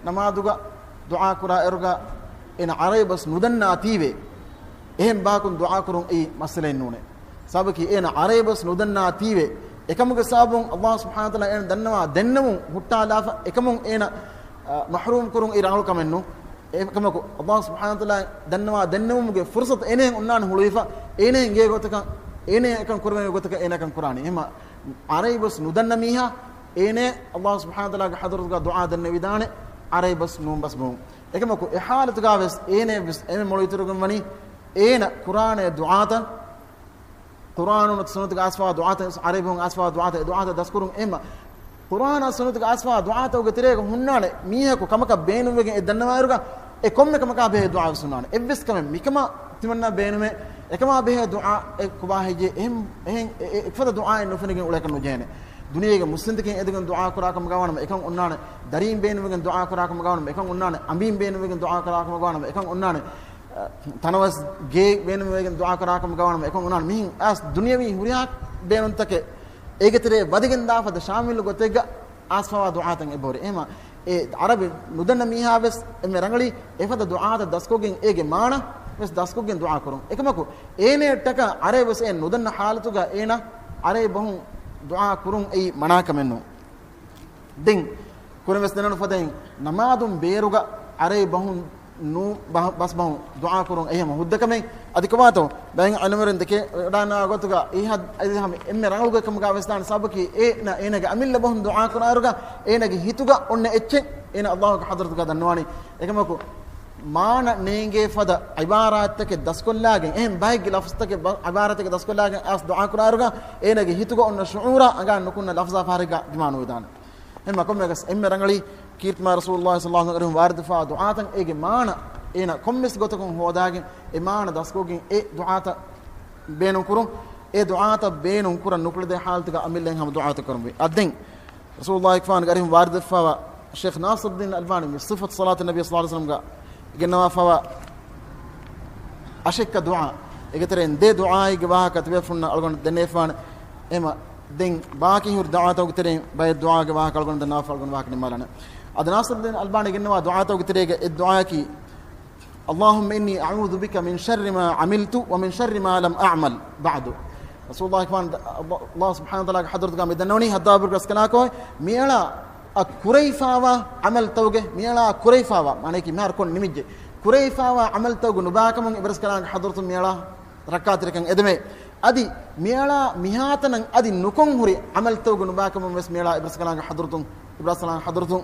ނަމާދުގަ ދުޢާ ކުރާ އިރުގަ އޭނަ އަރަބި ބަސް ނުދަންނާތީވެ އެހެން ބާކުން ދުޢާ ކުރުން އެއީ މައްސަލައެއް ނޫނޭ. ސަބަބަކީ އޭނަ އަރަބި ބަސް ނުދަންނާތީވެ އެކަމުގެ ސަބަބުން ﷲ ސުބްޙާނަހޫ ވަތަޢާލާ އޭނަ ދަންނަވާ ދެންނެވުން ހުއްޓާލާފަ އެކަމުން އޭނަ، އަ، މަޙްރޫމް ކުރުން އެއީ ރަނގަޅު ކަމެއް ނޫން. އެކަމަކު ﷲ ސުބްޙާނަހޫ ވަތަޢާލާ ދަންނަވާ ދެންނެވުމުގެ ފުރުޞަތު އޭނައަށް އޮންނާނެ ހުޅުވިފަ، އޭނައަށް އެނގޭ ގޮތަކަށް، އޭނައަށް އެކަން ކުރެވޭ ގޮތަކަށް އޭނަ އެކަން ކުރާނީ. އެހެމަ އަރަބި ބަސް ނުދަންނަ މީހާ އޭނަ ﷲ ސުބްޙާނަހޫ ވަތަޢާލާގެ ޙަޟްރަތުގަ ދުޢާ ދެންނެވިދާނެ އަރަބި ބަސް ނޫން ބަސް ބަހުން. އެކަމަކު އެ ޙާލަތުގަ ވެސް އޭނަ ވެސް އެންމެ މޮޅު އިތުރުވެގެން ވަނީ އޭނަ ކުރާނެ ދުޢާތައް، ޤުރުއާނުން ސުންނަތުގަ އައިސްފަވާ ދުޢާތައް، އަރަބި ބަހުން އައިސްފަވާ ދުޢާތައް، އެ ދުޢާތައް ދަސްކުރުން. އެހެމަ ޤުރުއާނާ ސުންނަތުގަ އައިސްފަވާ ދުޢާތަކުގެ ތެރޭގަ ހުންނާނެ މީހަކު ކަމަކަށް ބޭނުންވެގެން އެ ދަންނަވާއިރުގަ އެ ކޮންމެ ކަމަކާ ބެހޭ ދުޢާ ވެސް ހުންނާނެ. އެއްވެސް ކަމެއް މިކަމާ ތިމަންނާ ބޭނުމޭ، އެކަމާ ބެހޭ ދުޢާ އެއް ކޮބާ ހެއްޔޭ؟ އެހެން، އެހެން އެ، އެ، އެފަދަ ދުޢާއެއް ނުފެނިގެން އުޅޭކަށް ނުޖެހޭނެ. ދުނިޔޭގެ މުސްލިމްތަކެއް އެދެގެން ދުޢާ ކުރާ ކަމުގަ ވާނަމަ އެކަން އޮންނާނެ. ދަރީން ބޭނުންވެގެން ދުޢާ ކުރާ ކަމުގަ ވާނަމަ އެކަން އޮންނާނެ. އަނބީން ބޭނުންވެގެން ދުޢާ ކުރާ ކަމުގަ ވާނަމަ އެކަން އޮންނާނެ. ތަނަވަސް ގޭ ބޭނުންވެގެން ދުޢާ ކުރާ ކަމުގަ ވާނަމަ އެކަން އޮންނާނެ. މިހެން އައިސް ދުނިޔަވީ ހުރިހާ ބޭނުންތަކެއް އޭގެ ތެރޭ ވަދެގެން ދާ ފަދަ ޝާމިލު ގޮތެއްގަ އައިސްފަވާ ދުޢާތައް އެބަހުރި. އެހެމަ އެ އަރަބި ނުދަންނަ މީހާ ވެސް އެންމެ ރަނގަޅީ އެފަދަ ދުޢާތައް ދަސްކޮށްގެން އޭގެ މާނަ ވެސް ދަސްކޮށްގެން ދުޢާ ކުރުން. އެކަމަކު އޭނައަށްޓަކާ އަރަބި ބަސް އެ ނުދަންނަ ޙާލަތުގަ އޭނަ އަރަބި ބަހުން ދުޢާ ކުރުން އެއީ މަނާ ކަމެއް ނޫން. ދެން ކުރިން ވެސް ދެންނެވުނު ފަދައިން ނަމާދުން ބޭރުގަ އަރަބި ބަހުން ނޫ-، ބަހަ-، ބަސް ބަހުން ދުޢާ ކުރުން އެހެމަ ހުއްދަ ކަމެއް. އަދި ކޮބާތޯ؟ ބައެއް ޢިލްމުވެރިން ދެކެ ވަޑާނާ ގޮތުގަ އެހަ-، އަދި ހަމަ އެންމެ ރަނގަޅުގެ ކަމުގަ ވެސް ދާނެ. ސަބަބަކީ އޭނަ، އޭނަގެ އަމިއްލަ ބަހުން ދުޢާ ކުރާއިރުގަ އޭނަގެ ހިތުގަ އޮންނަ އެއްޗެއް އޭނަ ﷲގެ ޙަޟްރަތުގަ ދަންނަވާނީ. އެކަމަކު މާނަ ނޭނގޭ ފަދަ ޢިބާރާތްތަކެއް ދަސްކޮށްލާގެން، އެހެން ބައެއްގެ ލަފްޒުތަކެއް ބަ-، ޢިބާރާތެއް ދަސްކޮށްލާގެން އައިސް ދުޢާ ކުރާއިރުގަ އޭނަގެ ހިތުގަ އޮންނަ ޝުޢޫރާ އަނގާ ނުކުންނަ ލަފްޒާ ފަހަރެއްގަ ދިމާނުވެދާނެ. އެހެން ކޮންމެއަކަސް އެންމެ ރަނގަޅީ ކީރިތި މާތް ރަސޫލުﷲ ޞައްލަﷲ ޢަލައިހި ވަސައްލަމަ ވާރިދުވެފަވާ ދުޢާތައް އޭގެ މާނަ އޭނަ ކޮންމެސް ގޮތަކުން ހޯދާގެން އެ މާނަ ދަސްކޮށްގެން އެ ދުޢާތައް ބޭނުން ކުރުން. އެ ދުޢާތައް ބޭނުން ކުރަން ނުކުޅެދޭ ޙާލަތުގަ އަމިއްލައިން ހަމަ ދުޢާތައް ކުރަންވީ. އަދި ދެން ރަސޫލުﷲ ގެފާނުގެ އަރިހުން ވާރިދުވެފަވާ ޝޭޚް ނާޞިރުއްދީން އަލްބާނީ މި ޞިފަތު ޞަލާތު ނަބީ ޞައްލަﷲ ޢަލައިހި ވަސައްލަމްގަ ގެންނަވާފަވާ އަށެއްކަ ދުޢާ. އޭގެ ތެރެއިން ދެ ދުޢާއެއްގެ ވާހަކަ ތިބޭފުޅުންނަށް އަޅުގަނޑު ދެންނެވިފާނެ. އެހެމަ ދެން ބާކީ ހުރި ދުޢާތަކުގެ ތެރެއިން ބައެއް ދުޢާގެ ވާހަކަ އަޅުގަނޑު ދެންނެވިފަ އަޅުގަނޑު ވާހަކަ ނިންމާލާނެ. އަދި ނާޞިރުއްދީން އަލްބާނީ ގެންނަވާ ދުޢާތަކުގެ ތެރޭގަ އެއް ދުޢާއަކީ، اللهم إني أعوذ بك من شر ما عملت ومن شر ما لم أعمل بعد. ރަސޫލުﷲ ގެފާނު ﷲ ސުބްޙާނަހޫ ވަތަޢާލާގެ ޙަޟްރަތުގަ މި ދަންނަވަނީ ހައްދާބު ރަސްކަލާކޮ، މިއަޅާ އަށް ކުރެވިފަވާ ޢަމަލުތަކުގެ، މިއަޅާ އަށް ކުރެވިފަވާ، މާނައަކީ މިހާރު ކޮށް ނިމިއްޖެ، ކުރެވިފަވާ ޢަމަލުތަކުގެ ނުބާކަމުން އެއްބަސްކަލާނގެ ޙަޟްރަތުން މިއަޅާ ރައްކާތެރިކަން އެދެމޭ. އަދި މިއަޅާ މިހާތަނަށް އަދި ނުކޮށް ހުރި ޢަމަލުތަކުގެ ނުބާކަމުން ވެސް މިއަޅާ އެއްބަސްކަލާނގެ ޙަޟްރަތުން، އެއްބަސްކަލާނގެ ޙަޟްރަތުން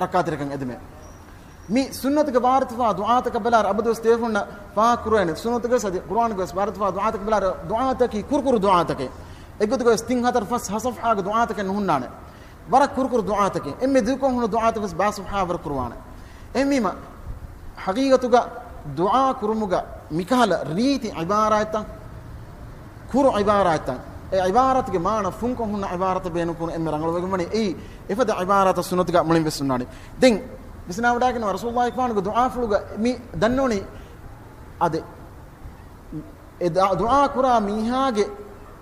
ރައްކާތެރިކަން އެދެމޭ. މި ސުންނަތުގެ ވާރިދުވާ ދުޢާތަކަށް ބަލާއިރު އަބަދުވެސް ތިބޭފުޅުންނަށް ފާހަގަކުރެވޭނެ. ސުންނަތުގެ ވެސް އަދި ޤުރުއާނުގެ ވެސް ވާރިދުވާ ދުޢާތަކަށް ބަލާއިރު ދުޢާތަކީ ކުރުކުރު ދުޢާތަކެއް. އެއްގޮތުގަ ވެސް ތިން ހަތަރު ފަސް ހަ ޞަފްޙާގެ ދުޢާތަކެއް ނުހުންނާނެ. ވަރަށް ކުރުކުރު ދުޢާތަކެއް. އެންމެ ދިގުކޮށް ހުންނަ ދުޢާތައް ވެސް ބާ ޞަފްޙާ ވަރު ކުރުވާނެ. އެހެންވީމަ، ޙަޤީޤަތުގަ ދުޢާ ކުރުމުގަ މިކަހަލަ ރީތި ޢިބާރާތްތައް، ކުރު ޢިބާރާތްތައް، އެ ޢިބާރާތުގެ މާނަ ފުންކޮށް ހުންނަ ޢިބާރާތައް ބޭނުންކުރުން އެންމެ ރަނގަޅުވެގެންވަނީ. އެއީ އެފަދަ ޢިބާރާތައް ސުންނަތުގަ މުޅިން ވެސް ހުންނާނެ. ދެން ވިސްނާވަޑައިގަންނަވާ ރަސޫލުﷲ ގެފާނުގެ ދުޢާފުޅުގަ މި ދަންނަވަނީ އަދި އެ ދު-، ދުޢާ ކުރާ މީހާގެ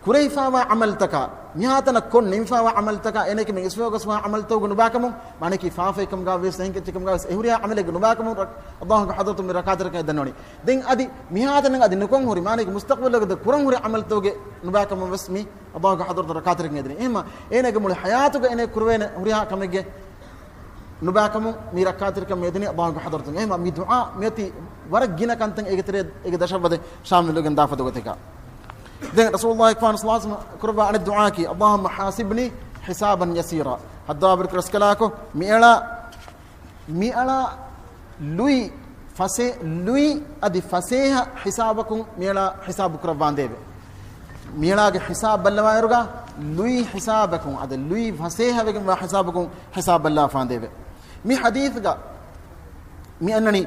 ކުރެވިފަވާ ޢަމަލުތަކާ، މިހާތަނަށް ކޮށް ނިމިފަވާ ޢަމަލުތަކާ، އޭނައަކީ މި އިސްވެވޮގަސްވާ ޢަމަލުތަކުގެ ނުބާކަމުން، މާނައަކީ ފާފައެއްކަމުގަ ވެސް، އެހެން ކެއްޗެއްކަމުގަ ވެސް، އެ ހުރިހާ ޢަމަލެއްގެ ނުބާކަމުން ރަ-، ﷲގެ ޙަޟްރަތުން މި ރައްކާތެރިކަން އެދަންނަވަނީ. ދެން އަދި މިހާތަނަށް އަދި ނުކޮށް ހުރި، މާނައަކީ މުސްތަޤްބަލުގަ ކުރަން ހުރި ޢަމަލުތަކުގެ ނުބާކަމުން ވެސް މި ﷲގެ ޙަޟްރަތުން ރައްކާތެރިކަން އެދެނީ. އެހެންމަ އޭނަގެ މުޅި ޙަޔާތުގަ އޭނަ ކުރެވޭނެ ހުރިހާ ކަމެއްގެ ނުބާކަމުން މި ރައްކާތެރިކަން މި އެދެނީ ﷲގެ ޙަޟްރަތުން. އެހެންމަ މި ދުޢާ މިއޮތީ ވަރަށް ގިނަ ކަންތައް އޭގެ ތެރޭ، އޭގެ ދަށަށް ވަދެ ޝާމިލުވެގެން ދާފަދަ ގޮތެކަށް. ދެން ރަސޫލުﷲ ގެފާނު ޞައްލަﷲ ޢަލައިހި ވަސައްލަމަ ކުރައްވާ އަނެއް ދުޢާއަކީ، اللهم حاسبني حسابا يسيرا. ހައްދާބު ރަސްކަލާކޮ، މިއަޅާ މިއަޅާ ލުއި ފަސޭ-، ލުއި އަދި ފަސޭހަ ހިސާބަކުން މިއަޅާ ހިސާބު ކުރައްވާނދޭވެ. މިއަޅާގެ ހިސާބު ބައްލަވާއިރުގަ، ލުއި ހިސާބަކުން، އަދި ލުއި ފަސޭހަވެގެންވާ ހިސާބަކުން ހިސާބަށް ބައްލަވާފާނދޭވެ. މި ޙަދީޘްގަ މި އަންނަނީ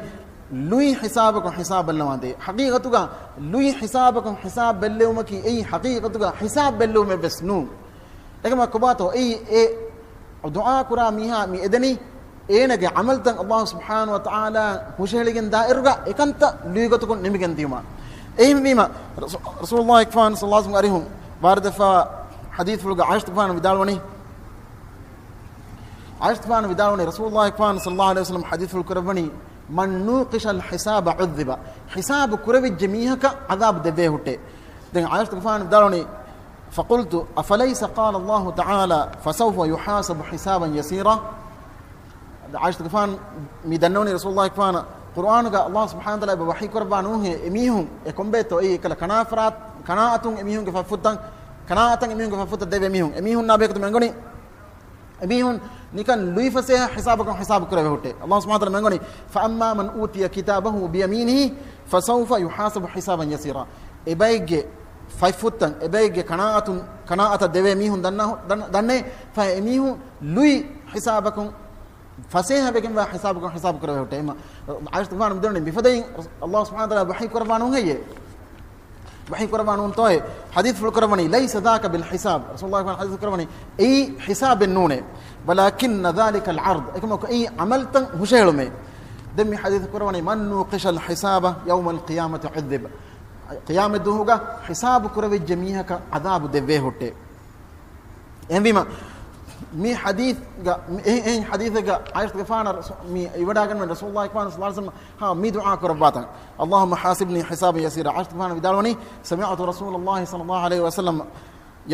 ލުއި ހިސާބަކުން ހިސާބަށްލަވާނދޭ. ޙަޤީޤަތުގަ ލުއި ހިސާބަކުން ހިސާބަށް ބެއްލެވުމަކީ އެއީ ޙަޤީޤަތުގަ ހިސާބަށް ބެއްލެވުމެއްވެސް ނޫން. އެކަމަކު ކޮބާތޯ އެއީ އެ ދުޢާ ކުރާ މީހާ މި އެދެނީ އޭނަގެ ޢަމަލުތައް ﷲ ސުބްޙާނަހޫ ވަތަޢާލާ ހުށަހެޅިގެން ދާއިރުގަ އެކަންތައް ލުއިގޮތަކުން ނިމިގެން ދިޔުމަށް. އެހެންވީމަ، ރަސޫ-، ރަސޫލުﷲ ޞައްލަﷲ ޢަލައިހި ވަސައްލަމް އަރިހުން ވާރިދުވެފަ ޙަދީޘްފުޅުގަ ޢާއިޝަތުގެފާނު ވިދާޅުވަނީ، ޢާއިޝަތުގެފާނު ވިދާޅުވަނީ، ރަސޫލުﷲ ޞައްލަﷲ ޢަލައިހި ވަސައްލަމް ޙަދީޘްފުޅު ކުރައްވަނީ، "من نوقش الحساب عذب." ހިސާބު ކުރެވިއްޖެ މީހަކަށް ޢަޛާބު ދެއްވޭ ހުއްޓޭ. ދެން ޢާއިޝަތުގެފާނު ވިދާޅުވަނީ، "فقلت أفليس قال الله تعالى فسوف يحاسب حسابا يسيرا؟" ޢާއިޝަތުގެފާނު މި ދަންނަވަނީ ރަސޫލުﷲ ކަމަށް ޤުރްއާނުގަ ﷲ ސުބްޙާނަހޫ ވަތަޢާލާ އެބަ ވަޙީ ކުރައްވާ ނޫންހޭ އެމީހުން އެ ކޮންބޭތޯ އެއީ އެކަލަ ކަނާފަރާތް، ކަނާއަތުން އެމީހުންގެ ފަތްފުއްތަން، ކަނާއަތަށް އެމީހުންގެ ފަތްފުއްތަށް ދެވޭ މީހުން. އެމީހުންނާ ބެހޭގޮތުން މި އަންގަނީ އެމީހުން ނިކަން ލުއިފަސޭހަ ހިސާބަކުން ހިސާބު ކުރެވޭ ހުއްޓޭ. ﷲ ސުބްޙާނަހޫ ވަތަޢާލާ މި އަންގަނީ، "فأما من أوتي كتابه بيمينه فسوف يحاسب حسابا يسيرا." އެބައެއްގެ ފަތްފުއްތަން، އެބައެއްގެ ކަނާއަތުން، ކަނާއަތަށް ދެވޭ މީހުން ދަންނަ-، ދަން-، ދަންނައި، ފަހެ އެމީހުން ލުއި ހިސާބަކުން ފަސޭހަވެގެންވާ ހިސާބަކުން ހިސާބު ކުރެވޭ ހުއްޓޭ. އެހެންވީމަ، ޢާއިޝަތުގެފާނު މިދަނީ މިފަދައިން ﷲ ސުބްޙާނަހޫ ވަތަޢާލާ ވަޙީ ކުރައްވާ ނޫން ހެއްޔޭ؟ ވަޙީ ކުރައްވާ ނޫންތޯއޭ؟ ޙަދީޘްފުޅު ކުރައްވަނީ، "ليس ذاك بالحساب." ރަސޫލުﷲ ޙަދީޘް ކުރައްވަނީ، އެއީ ހިސާބެއް ނޫނޭ. "ولكن ذلك العرض." އެކަމަކު އެއީ ޢަމަލުތައް ހުށަހެޅުމޭ. ދެން މި ޙަދީޘް ކުރައްވަނީ، "من نوقش الحساب يوم القيامة عذب." ޤިޔާމަތް ދުވަހުގަ ހިސާބު ކުރެވިއްޖެ މީހަކަށް ޢަޛާބު ދެއްވޭ ހުއްޓޭ. އެހެންވީމަ، މި ޙަދީޘްގަ، މި އެހެން، އެހެން ޙަދީޘެއްގަ ޢާއިޝަތުގެފާނަށް މި އިވަޑާގަންނަވަނީ ރަސޫލުﷲ ޞައްލަﷲ ޢަލައިހި ވަސައްލަމަ، ހާ، މި ދުޢާ ކުރައްވާތަން. "اللهم حاسبني حسابا يسيرا." ޢާއިޝަތުގެފާނު ވިދާޅުވަނީ، "سمعت رسول الله صلى الله عليه وسلم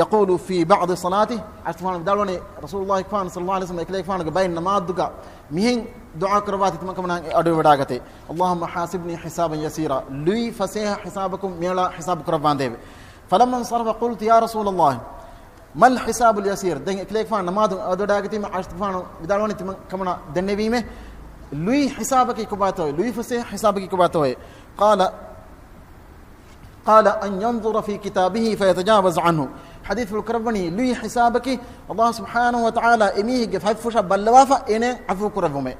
يقول في بعض صلاته." ޢާއިޝަތުގެފާނު ވިދާޅުވަނީ، ރަސޫލުﷲ ޞައްލަﷲ ޢަލައިހި ވަސައްލަމަ އެކަލޭގެފާނުގެ ބައެއް ނަމާދުގަ މިހެން ދުޢާ ކުރައްވާތީ ތިމަން ކަމަނާ އަޑުއިވަޑާގަތޭ. "اللهم حاسبني حسابا يسيرا." ލުއި ފަސޭހަ ހިސާބަކުން މިއަޅާ ހިސާބު ކުރައްވާނދޭވެ. "فلما انصرف قلت يا رسول الله ما الحساب اليسير؟" ދެން އެކަލޭގެފާނު ނަމާދު އަދުވަޑާގަތީމަ ޢާއިޝަތުގެފާނު ވިދާޅުވަނީ ތިމަން ކަމަނާ ދެންނެވީމޭ، ލުއި ހިސާބަކީ ކޮބާތޯއޭ؟ ލުއި ފަސޭހަ ހިސާބަކީ ކޮބާތޯއޭ؟ قال، قال أن ينظر في كتابه فيتجاوز عنه. ޙަދީޘްފުޅު ކުރައްވަނީ ލުއި ހިސާބަކީ ﷲ ސުބްޙާނަހޫ ވަތަޢާލާ އެމީހެއްގެ ފަތްފުށަށް ބައްލަވާފަ އޭނައަށް ޢަފޫ ކުރެއްވުމޭ.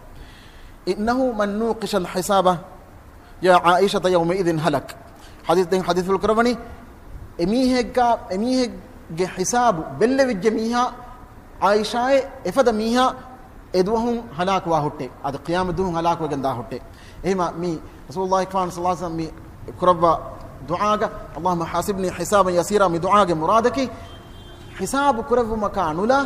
"إنه من نوقش الحساب يا عائشة يومئذ هلك." ޙަދީޘް، ދެން ޙަދީޘްފުޅު ކުރައްވަނީ، އެމީހެއްގަ، އެމީހެއްގެ ހިސާބު ބެއްލެވިއްޖެ މީހާ، ޢާއިޝާއޭ، އެފަދަ މީހާ އެދުވަހުން ހަލާކުވާ ހުއްޓޭ. އަދި ޤިޔާމަތް ދުވަހުން ހަލާކުވެގެން ދާ ހުއްޓޭ. އެހެންވީމަ، މި ރަސޫލުﷲ ޞައްލަﷲ ޢަލައިހި ވަސައްލަމަ މި ކުރައްވާ ދުޢާގަ، "اللهم حاسبني حسابا يسيرا" މި ދުޢާގެ މުރާދަކީ، ހިސާބު ކުރެއްވުމަކާ ނުލާ،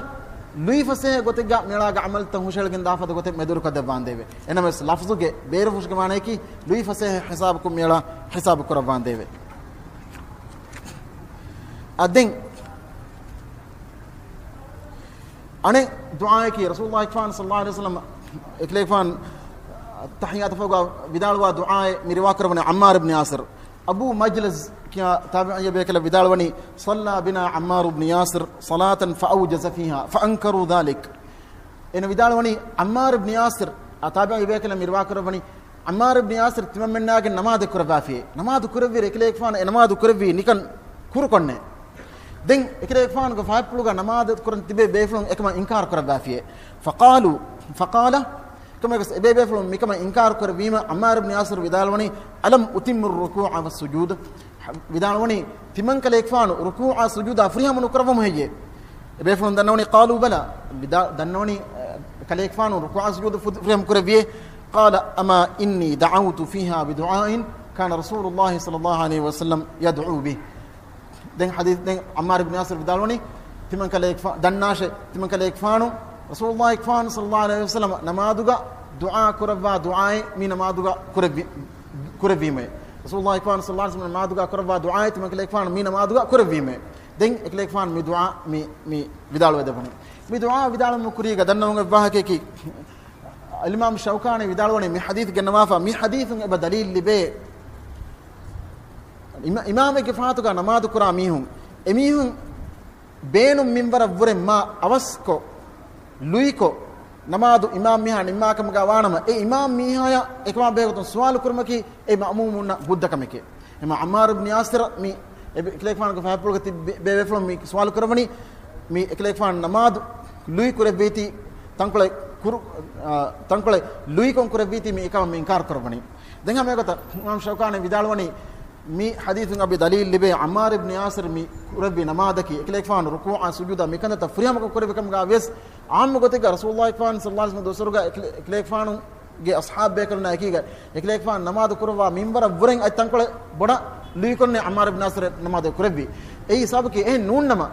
ލުއިފަސޭހަ ގޮތެއްގަ މިއަޅާގެ ޢަމަލުތައް ހުށަހެޅިގެން ދާފަދަ ގޮތެއް މެދުވެރިކޮށްދެއްވާނދޭވެ. އެނަމަވެސް ލަފްޒުގެ ބޭރުފުށުގެ މާނަޔަކީ، ލުއިފަސޭހަ ހިސާބަކުން މިއަޅާ ހިސާބު ކުރައްވާނދޭވެ. އަދި ދެން އަނެއް ދުޢާއަކީ، ރަސޫލުﷲ ޞައްލަﷲ ޢަލައިހި ވަސައްލަމަ އެކަލޭގެފާނު ތަޙިއްޔާތު ފަހުގަ ވިދާޅުވާ ދުޢާއެއް މި ރިވާ ކުރައްވަނީ ޢައްމާރު ބިން ޔާސިރު. އަބޫ މަޖްލަޒް ކިޔާ ތާބިޢީ ބޭކަލަށް ވިދާޅުވަނީ، "صلى بنا عمار بن ياسر صلاة فأوجز فيها فأنكروا ذلك." އޭނަ ވިދާޅުވަނީ، ޢައްމާރު ބިން ޔާސިރު، އާ ތާބިޢީ ބޭކަލަށް މި ރިވާ ކުރައްވަނީ، ޢައްމާރު ބިން ޔާސިރު ތިމަންމެންނާގެން ނަމާދެއް ކުރައްވާފިޔޭ. ނަމާދު ކުރެއްވިއިރު އެކަލޭގެފާނު އެ ނަމާދު ކުރެއްވީ ނިކަން ކުރުކޮށްނެ. ދެން އެކަލޭގެފާނުގެ ފަހަތްޕުޅުގަ ނަމާދު ކުރަން ތިބޭ ބޭފުޅުން އެކަމަށް އިންކާރު ކުރައްވާފިޔޭ. فقالوا، فقال، ކަމަކަސް އެބޭބޭފުޅުން މިކަމަށް އިންކާރު ކުރެއްވީމަ، ޢައްމާރު ބިން ޔާސިރު ވިދާޅުވަނީ، "ألم أتم الركوع والسجود؟" ވިދާޅުވަނީ، ތިމަން ކަލޭގެފާނު ރުކޫޢާ ސުޖޫދާ ފުރިހަމަ ނުކުރައްވަމު ހެއްޔޭ؟ އެބޭފުޅުން ދަންނަވަނީ، قالوا بلى، ވިދާ-، ދަންނަވަނީ، އަ، ކަލޭގެފާނު ރުކޫޢާ ސުޖޫދު ފު-، ފުރިހަމަ ކުރެއްވިޔޭ. قال أما إني دعوت فيها بدعاء كان رسول الله صلى الله عليه وسلم يدعو به. ދެން ޙަދީޘް، ދެން ޢައްމާރު ބިން ޔާސިރު ވިދާޅުވަނީ، ތިމަން ކަލޭގެފާ-، ދަންނާށޭ، ތިމަން ކަލޭގެފާނު ރަސޫލުﷲ ޞައްލަﷲ ޢަލައިހި ވަސައްލަމަ ނަމާދުގަ ދުޢާ ކުރައްވާ ދުޢާއެއް މި ނަމާދުގަ ކުރެއްވި-، ކުރެއްވީމޭ. ރަސޫލުﷲ ޞައްލަﷲ ޢަލައިހި ވަސައްލަމަ ނަމާދުގަ ކުރައްވާ ދުޢާއެއް ތިމަން ކަލޭގެފާނު މި ނަމާދުގަ ކުރެއްވީމޭ. ދެން އެކަލޭގެފާނު މި ދުޢާ މި، މި ވިދާޅުވެދެއްވަނީ. މި ދުޢާ ވިދާޅުމުގެ ކުރީގަ ދަންނަވަން އެއްވާހަކައަކީ، އިމާމު ޝައުކާނީ ވިދާޅުވަނީ މި ޙަދީޘް ގެންނަވާފަ، މި ޙަދީޘުން އެބަ ދަލީލް ލިބޭ. އިމާ-، އިމާމެއްގެ ފަހަތުގަ ނަމާދު ކުރާ މީހުން، އެމީހުން ބޭނުން މިންވަރަށް ވުރެ މާ އަވަސްކޮށް، ލުއިކޮށް، ނަމާދު އިމާމް މީހާ ނިންމާ ކަމުގަ ވާނަމަ، އެ އިމާމް މީހާޔަށް އެކަމާ ބެހޭގޮތުން ސުވާލު ކުރުމަކީ އެ މައުމޫމުންނަށް ގުއްދަ ކަމެކޭ. އެމާ ޢައްމާރު ބިން ޔާސިރަށް މި އެ ކަލޭގެފާނުގެ ފަހަތްޕުޅުގަ ތިބި ބޭ-، ބޭބޭފުޅުން މި ސުވާލު ކުރައްވަނީ، މި އެކަލޭގެފާނު ނަމާދު ލުއި ކުރެއްވީތީ ތަންކޮޅެއް ކުރު-، އާ، ތަންކޮޅެއް ލުއިކޮށް ކުރެއްވީތީ މި އެކަމަށް މި އިންކާރު ކުރައްވަނީ. ދެން ހަމަ އެގޮތަށް އިމާމް ޝައުކާނީ ވިދާޅުވަނީ މި ޙަދީޘުން އަބި ދަލީލް ލިބޭ ޢައްމާރު ބިން ޔާސިރު މި ކުރެއްވި ނަމާދަކީ އެކަލޭގެފާނު ރުކޫޢާ ސުޖޫދާ މިކަންތައްތައް ފުރިހަމަކޮށް ކުރެއްވި ކަމުގަ ވިޔަސް ޢާއްމު ގޮތެއްގަ ރަސޫލުﷲ ޞައްލަﷲ ޢަލައިހި ވަސައްލަމް ދުވަސްވަރުގަ އެކަލޭ-، އެކަލޭގެފާނު ގެ އަޞްޙާބު ބޭކަލުންނާ އެކީގަ އެކަލޭގެފާނު ނަމާދު ކުރައްވާ މިންވަރަށް ވުރެން އަތް ތަންކޮޅެއް ބޮޑަށް ލުއިކޮށްނެ ޢައްމާރު ބިން ޔާސިރު ނަމާދު ކުރެއްވީ. އެއީ ސަބަބަކީ އެހެން ނޫންނަމަ،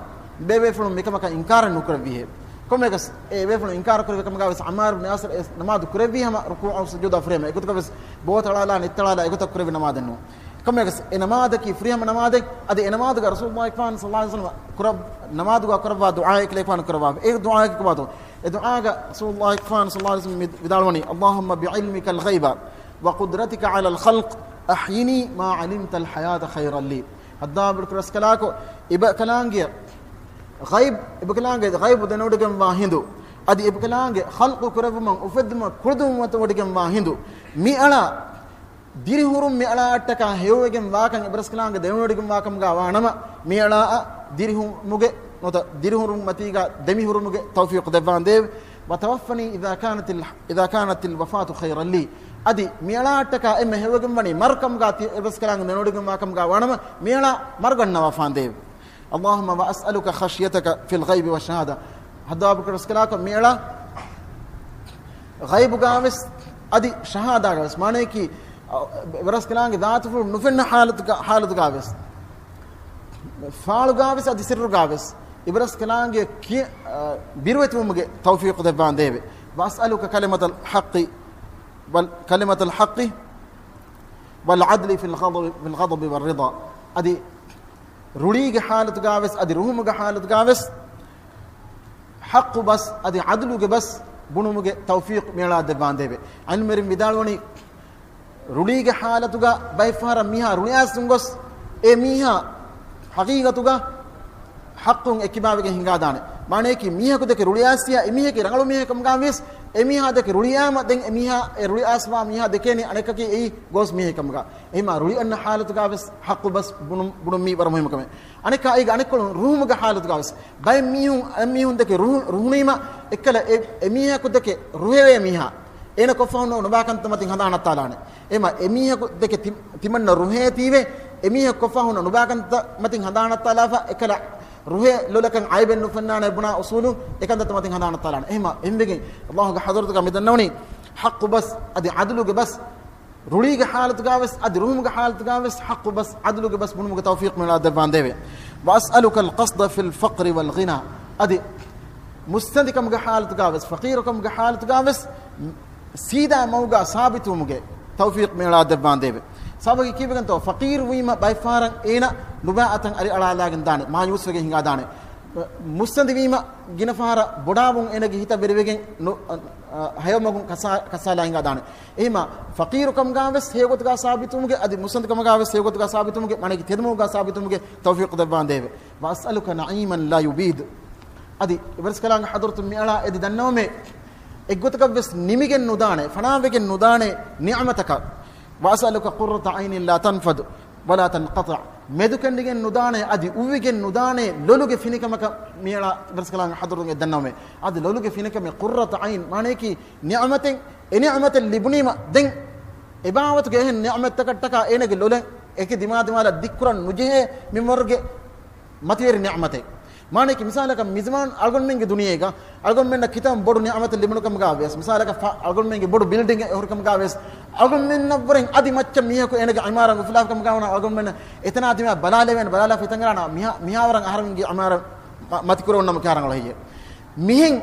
ބޭބޭފުޅުން މިކަމަކަށް އިންކާރެއް ނުކުރެއްވީހޭ. ކޮންމެއަކަސް އެ ބޭފުޅުން އިންކާރު ކުރެއްވި ކަމުގަ ވެސް ޢައްމާރު ބިން ޔާސިރު އެ ނަމާދު ކުރެއްވީ ހަމަ ރުކޫޢު ސުޖޫދާ ފުރިހަމަ. އެގޮތަކަށް ވެސް ބޯ ތަޅާލާ ނެތް ތަޅާލާ އެގޮތަށް ކުރެއްވި ނަމާދެއް ނޫން. ކޮންމެއަކަސް އެ ނަމާދަކީ ފުރިހަމަ ނަމާދެއް. އަދި އެ ނަމާދުގަ ރަސޫލުﷲ ޞައްލަﷲ ޢަލައިހި ވަސައްލަމަ ކުރަ-، ނަމާދުގަ ކުރައްވާ ދުޢާއެއް އެކަލޭގެފާނު ކުރައްވާ. އެ ދުޢާއަކީ ކޮބާތޯ؟ އެ ދުޢާގަ ރަސޫލުﷲ ޞައްލަﷲ ޢަލައިހި ވަސައްލަމް މި ވިދާޅުވަނީ، اللهم بعلمك الغيب وقدرتك على الخلق أحيني ما علمت الحياة خيرا لي. ހައްދާބު ރަސްކަލާކޮ، އެބަ ކަލާނގެ ޣައިބް، އެބަ ކަލާނގެ ޣައިބު ދެނެވޮޑިގެންވާ ހިނދު، އަދި އެބަ ކަލާނގެ ޚަލްޤު ކުރެއްވުމަށް އުފެއްދުމަށް ކުޅުދުންވަތަ ވޮޑިގެންވާ ހިނދު، މިއަޅާ ދިރިހުރުން މިއަޅާއަށްޓަކާ ހެޔޮވެގެން ވާކަން އެބަރަސްކަލާނގެ ދެނެވޮޑިގެންވާކަމުގަ ވާނަމަ، މިއަޅާއަށް ދިރިހުމުގެ ނުވަތަ ދިރިހުރުން މަތީގަ ދެމިހުރުމުގެ ތައުފީޤު ދެއްވާނދޭވެ. وتوفني إذا كانت ال-، إذا كانت الوفاة خيرا لي. އަދި މިއަޅާއަށްޓަކާ އެންމެ ހެޔޮވެގެންވަނީ މަރުކަމުގަ ތި އެބަރަސްކަލާނގެ ދެނެވޮޑިގެންވާކަމުގަ ވާނަމަ، މިއަޅާ މަރުގަންނަވާފާނދޭވެ. اللهم وأسألك خشيتك في الغيب والشهادة. ހައްދާބު ރަސްކަލާކޮ، މިއަޅާ ޣައިބުގަ ވެސް އަދި ޝަހާދާގަ ވެސް، މާނަޔަކީ، އަ، އެބަރަސްކަލާނގެ ޒާތުފުޅު ނުފެންނަ ޙާލަތުގަ، ޙާލަތުގަ ވެސް، ފާޅުގަ ވެސް އަދި ސިއްރުގަ ވެސް އެބަރަސްކަލާނގެ ކި-، އަ، ބިރުވެތިވުމުގެ ތައުފީޤު ދެއްވާނދޭވެ. وأسألك كلمة الحق وال-، كلمة الحق والعدل في الغضب، في الغضب والرضا. އަދި ރުޅީގެ ޙާލަތުގަ ވެސް އަދި ރުހުމުގެ ޙާލަތުގަ ވެސް ޙައްޤު ބަސް އަދި ޢަދުލުގެ ބަސް ބުނުމުގެ ތައުފީޤު މިއަޅާ ދެއްވާނދޭވެ. ޢިލްމުވެރިން ވިދާޅުވަނީ، ރުޅީގެ ޙާލަތުގަ ބައެއްފަހަރަށް މީހާ ރުޅިއައިސް ގޮސް، އެ މީހާ ޙަޤީޤަތުގަ ޙައްޤުން އެއްކިބާވެގެން ހިނގާދާނެ. މާނަޔަކީ، މީހަކު ދެކެ ރުޅިއައިސް ތިޔަ، އެ މީހަކީ ރަނގަޅު މީހެއް ކަމުގަ ވިޔަސް، އެ މީހާ ދެކެ ރުޅިއައިމަ ދެން އެ މީހާ، އެ ރުޅިއައިސްވާ މީހާ ދެކޭނީ އަނެކަކީ އެއީ ގޯސް މީހެއް ކަމުގަ. އެހެންމާ ރުޅި އަންނަ ޙާލަތުގަ ވެސް ޙައްޤު ބަސް ބުނު-، ބުނުން މީ ވަރަށް މުހިއްމު ކަމެއް. އަނެއްކާ އޭގެ އަނެއްކޮޅުން ރުހުމުގެ ޙާލަތުގަ ވެސް ބައެއް މީހުން، އެ މީހުން ދެކެ ރުހު-، ރުހުނީމަ އެއްކަލަ އެ، އެ މީހަކު ދެކެ ރުހެވޭ މީހާ އޭނަ ކޮށްފަހުން ނުބާކަންތައް މަތިން ހަނދާނަށް އައްޓާލާނެ. އެހެންމާ އެ މީހަކު ދެކެ ތި-، ތިމަންނަ ރުހޭތީވެ، އެ މީހަކު ކޮށްފަހުން ނުބާކަންތައް މަތިން ހަނދާނަށް އައްޓާލާފަ އެކަލަ ރުހޭ ލޮލަކަށް އައިބެއް ނުފެންނާނެ ބުނާ އުސޫލުން އެކަންތައްތައް މަތިން ހަނދާނަށް އައްޓާލާނެ. އެހެންމާ އެހެންވެގެން ﷲ ގެ ޙަޟްރަތުގަ މި ދަންނަވަނީ ޙައްޤު ބަސް އަދި ޢަދުލުގެ ބަސް ރުޅީގެ ޙާލަތުގަ ވެސް އަދި ރުހުމުގެ ޙާލަތުގަ ވެސް ޙައްޤު ބަސް ޢަދުލުގެ ބަސް ބުނުމުގެ ތައުފީޤު މިއަޅާ ދެއްވާނދޭވެ. وأسألك القصد في الفقر والغنى. އަދި މުއްސަނދިކަމުގެ ޙާލަތުގަ ވެސް ފަޤީރުކަމުގެ ޙާލަތުގަ ވެސް ސީދާ މަގުގަ ސާބިތުވުމުގެ ތައުފީޤު މިއަޅާ ދެއްވާނދޭވެ. ސަބަބަކީ ކީއްވެގެންތޯ؟ ފަޤީރު ވީމަ ބައެއްފަހަރަށް އޭނަ ނުބާ އަތަށް އަރިއަޅާލާގެން ދާނެ، މާޔޫސްވެގެން ހިނގާދާނެ. މުއްސަނދިވީމަ ގިނަ ފަހަރަށް ބޮޑާވުން އޭނަގެ ހިތަށް ވެރިވެގެން ނު-، އަ، އަ، ހެޔޮމަގުން ކަސާ-، ކަސާލާ ހިނގާދާނެ. އެހެންމާ ފަޤީރުކަމުގަ ވެސް ހެޔޮގޮތުގަ ސާބިތުވުމުގެ، އަދި މުއްސަނދިކަމުގަ ވެސް ހެޔޮގޮތުގަ ސާބިތުވުމުގެ، މާނައަކީ ތެދުމަގުގަ ސާބިތުވުމުގެ ތައުފީޤު ދެއްވާނދޭވެ. وأسألك نعيما لا يبيد. އަދި އެބަރަސްކަލާނގެ ޙަޟްރަތުން މިއަޅާ އެދި ދަންނަވަމޭ، އެއްގޮތަކަށް ވެސް ނިމިގެން ނުދާނެ، ފަނާވެގެން ނުދާނެ ނިޢުމަތަކަށް. وأسألك قرة عين لا تنفد ولا تنقطع. މެދުކެނޑިގެން ނުދާނެ، އަދި އުވިގެން ނުދާނެ ލޮލުގެ ފިނިކަމަކަށް މިއަޅާ އެބަރަސްކަލާނގެ ޙަޟްރަތުން އެދި ދަންނަވަމޭ. އަދި ލޮލުގެ ފިނިކަމެއް ޤުއްރަތު ޢައިން، މާނައަކީ ނިޢުމަތެއް، އެ ނިޢުމަތެއް ލިބުނީމަ ދެން އެބާވަތުގެ އެހެން ނިޢުމަތްތަކަށްޓަކާ އޭނަގެ ލޮލެއް އެކި ދިމާދިމާލަށް ދިއްކުރަން ނުޖެހޭ މިންވަރުގެ މަތިވެރި ނިޢުމަތެއް. މާނައަކީ މިސާލަކަށް މިޒަމާން އަޅުގަނޑުމެންގެ ދުނިޔޭގަ އަޅުގަނޑުމެންނަށް ކިތަން ބޮޑު ނިޢުމަތެއް ލިބުނު ކަމުގަ ވެސް، މިސާލަކަށް ފަ-، އަޅުގަނޑުމެންގެ ބޮޑު ބިލްޑިންގެއް އެހުރި ކަމުގަ ވެސް، އަޅުގަނޑުމެންނަށްވުރެން އަދި މައްޗަށް މީހަކު އޭނަގެ ޢިމާރާތް އުފުލާފި ކަމުގަ ވަނަ އަޅުގަނޑުމެންނަށް އެތަނާ ތިމާ ބަލާލެވޭނެ، ބަލާލާފަ އެތަން އަރާނަ މިހާ-، މިހާވަރަށް އަހަރެމެންގެ ޢިމާރާތް މަ-، މަތިކުރެވުން ނަމަ ކިހާ ރަނގަޅަށް ހެއްޔޭ؟ މިހެން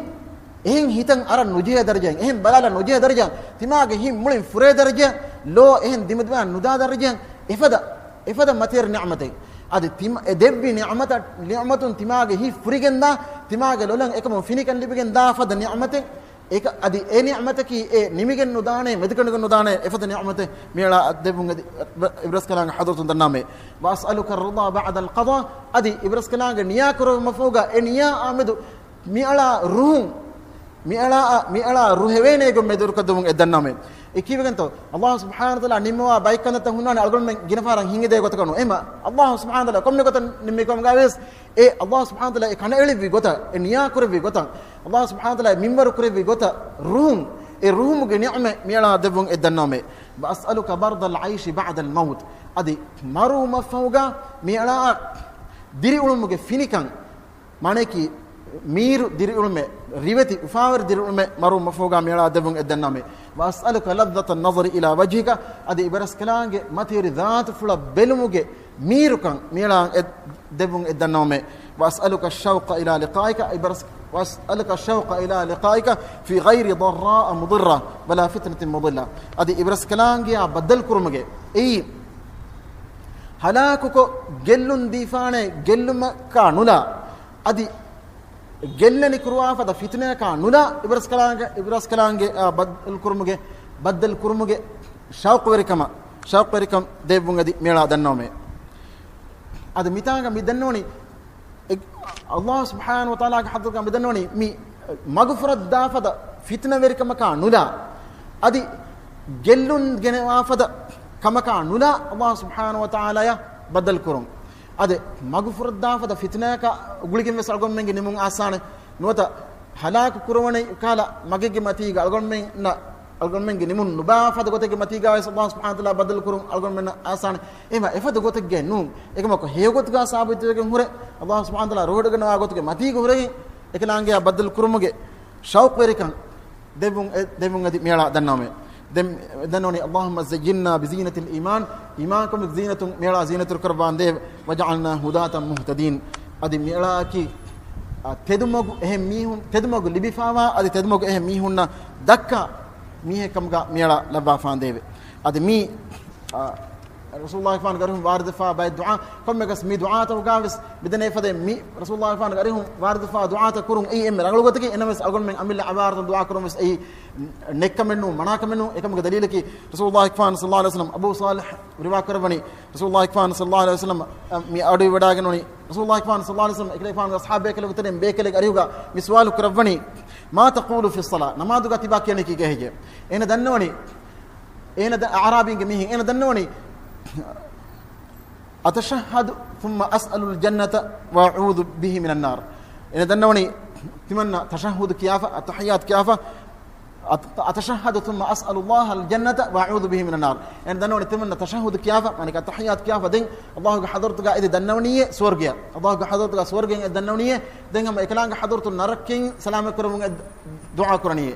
އެހެން ހިތަށް އަރަން ނުޖެހޭ ދަރަޖައިން، އެހެން ބަލާލަން ނުޖެހޭ ދަރަޖައިން، ތިމާގެ ހިތް މުޅިން ފުރޭ ދަރަޖައިން، ލޯ އެހެން ދިމަދިމާ ނުދާ ދަރަޖައިން، އެފަދަ، އެފަދަ މަތިވެރި ނިޢުމަތެއް. އަދި ތިމަ-، އެ ދެއްވި ނިޢުމަތަށް، ނިޢުމަތުން ތިމާގެ ހިތް ފުރިގެންދާ، ތިމާގެ ލޮލަށް އެކަމުން ފިނިކަން ލިބިގެންދާ ފަދަ ނިޢުމަތެއް. އެކަ-، އަދި އެ ނިޢުމަތަކީ އެ ނިމިގެން ނުދާނެ، މެދުކެނޑިގެން ނުދާނެ، އެފަދަ ނިޢުމަތެއް މިއަޅާ ދެއްވުން އެދި އެބަ-، އެބަރަސްކަލާނގެ ޙަޟްރަތުން ދަންނާމޭ. وأسألك الرضا بعد القضاء. އަދި އެބަރަސްކަލާނގެ ނިޔާ ކުރެއްވުމަށްފަހުގަ އެ ނިޔާއާ މެދު މިއަޅާ ރުހުން، މިއަޅާއަށް، މިއަޅާ ރުހެވޭނޭ ގޮތް މެދުވެރިކޮށްދެއްވުން އެދި ދަންނާމޭ. އެ ކީއްވެގެންތޯ؟ ﷲ ސުބްޙާނަހޫ ވަތަޢާލާ ނިންމަވާ ބައެއް ކަންތައްތައް ހުންނާނެ އަޅުގަނޑުމެން ގިނަ ފަހަރަށް ހިނގިދޭ ގޮތަކަށް ނޫން. އެހެންމަ ﷲ ސުބްޙާނަހޫ ވަތަޢާލާ ކޮންމެ ގޮތަށް ނިންމި ކަމުގަ ވެސް އެ ﷲ ސުބްޙާނަހޫ ވަތަޢާލާ އެ ކަނޑައެޅިއްވި ގޮތަށް، އެ ނިޔާ ކުރެއްވި ގޮތަށް، ﷲ ސުބްޙާނަހޫ ވަތަޢާލާ މިންވަރު ކުރެއްވި ގޮތަށް ރުހުން، އެ ރުހުމުގެ ނިޢުމަތް މިއަޅާ ދެއްވުން އެއްދަންނަވަމޭ. وأسألك برد العيش بعد الموت. އަދި މަރުވުމަށްފަހުގަ މިއަޅާ ދިރިއުޅުމުގެ ފިނިކަން، މާނައަކީ މީރު ދިރިއުޅުމެއް، ރިވެތި އުފާވެރި ދިރިއުޅުމެއް މަރުވުމަށްފަހުގަ މިއަޅާ ދެއްވުން އެއްދަންނަވަމޭ. وأسألك لذة النظر إلى وجهك. އަދި އިބަރަސްކަލާނގެ މަތިވެރި ޒާތުފުޅަށް ބެލުމުގެ މީރުކަން މިއަޅާ އެ-، ދެއްވުން އެއްދަންނަވަމޭ. وأسألك الشوق إلى لقائك. އިބަރަސް-، وأسألك الشوق إلى لقائك في غير ضراء مضرة ولا فتنة مضلة. އަދި އިބަރަސްކަލާނގެއާ ބައްދަލުކުރުމުގެ އެއީ ހަލާކުކޮށް ގެއްލުން ދީފާނެ ގެއްލުމަކާ ނުލާ، އަދި ގެއްލެނި ކުރުވާ ފަދަ ފިތުނަޔަކާ ނުލާ، އިބަރަސްކަލާނގެ، އިބަރަސްކަލާނގެ، އާ، ބައްދަލުކުރުމުގެ، ބައްދަލުކުރުމުގެ ޝައުޤުވެރިކަމަށް، ޝައުޤުވެރިކަން ދެއްވުން އެދި މިއަޅާ ދަންނަވަމޭ. އަދި މިތާނގަ މި ދަންނަވަނީ، އެ، ﷲ ސުބްޙާނަހޫ ވަތަޢާލާގެ ޙަޟްރަތުގަ މި ދަންނަވަނީ، މި މަގުފުރައްދާ ފަދަ ފިތުނަވެރިކަމަކާ ނުލާ، އަދި ގެއްލުން ގެނެވާ ފަދަ ކަމަކާ ނުލާ، ﷲ ސުބްޙާނަހޫ ވަތަޢާލާޔާ ބައްދަލުކުރުން. އަދި މަގުފުރައްދާ ފަދަ ފިތުނަޔަކާ ގުޅިގެން ވެސް އަޅުގަނޑުމެންގެ ނިމުން އާސާނެ. ނުވަތަ ހަލާކު ކުރުވަނީ ކަހަލަ މަގެއްގެ މަތީގަ އަޅުގަނޑުމެންނަށް، އަޅުގަނޑުމެންގެ ނިމުން ނުބާ ފަދަ ގޮތެއްގެ މަތީގަ ވެސް ﷲ ސުބްޙާނަހޫ ވަތަޢާލާ ބައްދަލު ކުރުން އަޅުގަނޑުމެންނަށް އާސާނެ. އެހެންވެ އެފަދަ ގޮތެއްގައެއް ނޫން. އެކަމަކު ހެޔޮ ގޮތުގަ ސާބިތުވެގެން ހުރެ، ﷲ ސުބްޙާނަހޫ ވަތަޢާލާ ރޯހަޑުގަންނަވާ ގޮތުގެ މަތީގަ ހުރެގެން، އެކަލާނގެއާ ބައްދަލު ކުރުމުގެ ޝައުޤުވެރިކަން ދެއްވުން އެ-، ދެއްވުން އެދި މިއަޅާ ދަންނަވަމޭ. ދެން ދަންނަވަނީ، اللهم زينا بزينة الإيمان، އީމާންކަމުގެ ޒީނަތުން މިއަޅާ ޒީނަތު ކުރައްވާނދޭވެ. واجعلنا هداة مهتدين. އަދި މިއަޅާއަކީ، އަ، ތެދުމަގު އެހެން މީހުން، ތެދުމަގު ލިބިފާވާ، އަދި ތެދުމަގު އެހެން މީހުންނަށް ދައްކާ މީހެއް ކަމުގަ މިއަޅާ ލައްވާފާނދޭވެ. އަދި މީ، އަ، ރަސޫލުﷲ ފާނުގެ އަރިހުން ވާރިދުފާ ބައެއް ދުޢާ، ކޮންމެގަސް މި ދުޢާތަކުގަ ވެސް މިދެނޭ ފަދައިން މި ރަސޫލުﷲ ފާނުގެ އަރިހުން ވާރިދުފާ ދުޢާތައް ކުރުން އެއީ އެންމެ ރަނގަޅު ގޮތަކީ. އެނަމެސް އަޅުގަނޑުމެން އަމިއްލަ ޢިބާރަތުން ދުޢާ ކުރުން ވެސް އެއީ ނެއްކަމެއް ނޫން، މަނާކަމެއް ނޫން. އެކަމުގެ ދަލީލަކީ ރަސޫލުﷲ ފާނު ޞައްލަﷲ ޢަލައިހި ވަސައްލަމަ އަބޫ ޞާލިޙް ރިވާ ކުރައްވަނީ، ރަސޫލުﷲ ފާނު ޞައްލަﷲ ޢަލައިހި ވަސައްލަމަ މި އަޑުއިވަޑާގެން ވަނީ، ރަސޫލުﷲ ފާނު ޞައްލަﷲ ޢަލައިހި ވަސައްލަމަ އެކަލޭގެފާނުގެ އަޞްޙާބު ބޭކަލެއްގެ ތެރެއިން ބޭކަލެއް އަރިހުގަ މި ސުވާލު ކުރައްވަނީ، ما تقول في الصلاة؟ ނަމާދުގަ ތިބާ ކިޔަނީ ކީކޭ ހެއްޔޭ؟ އޭނަ ދަންނަވަނީ، އޭނަ ދަ-، އަޢުރާބީންގެ މީހެއް އޭނަ ދަންނަވަނީ، أتشهد ثم أسأل الجنة وأعوذ به من النار. އޭނަ ދަންނަވަނީ ތިމަންނަ ތަޝައްހުދު ކިޔާފަ، އައްތަޙިއްޔާތު ކިޔާފަ، أت-، أتشهد ثم أسأل الله الجنة وأعوذ به من النار. އޭނަ ދަންނަވަނީ ތިމަންނަ ތަޝައްހުދު ކިޔާފަ، މާނައަކީ އައްތަޙިއްޔާތު ކިޔާފަ، ދެން ﷲގެ ޙަޟްރަތުގަ އެދި ދަންނަވަނީއޭ ސުވަރުގެޔަށް. ﷲގެ ޙަޟްރަތުގަ ސުވަރުގެއަށް އެ ދަންނަވަނީއޭ، ދެން ހަމަ އެކަލާނގެ ޙަޟްރަތުން ނަރަކައިން ސަލާމަތް ކުރެއްވުން އެ ދުޢާ ކުރަނީއޭ.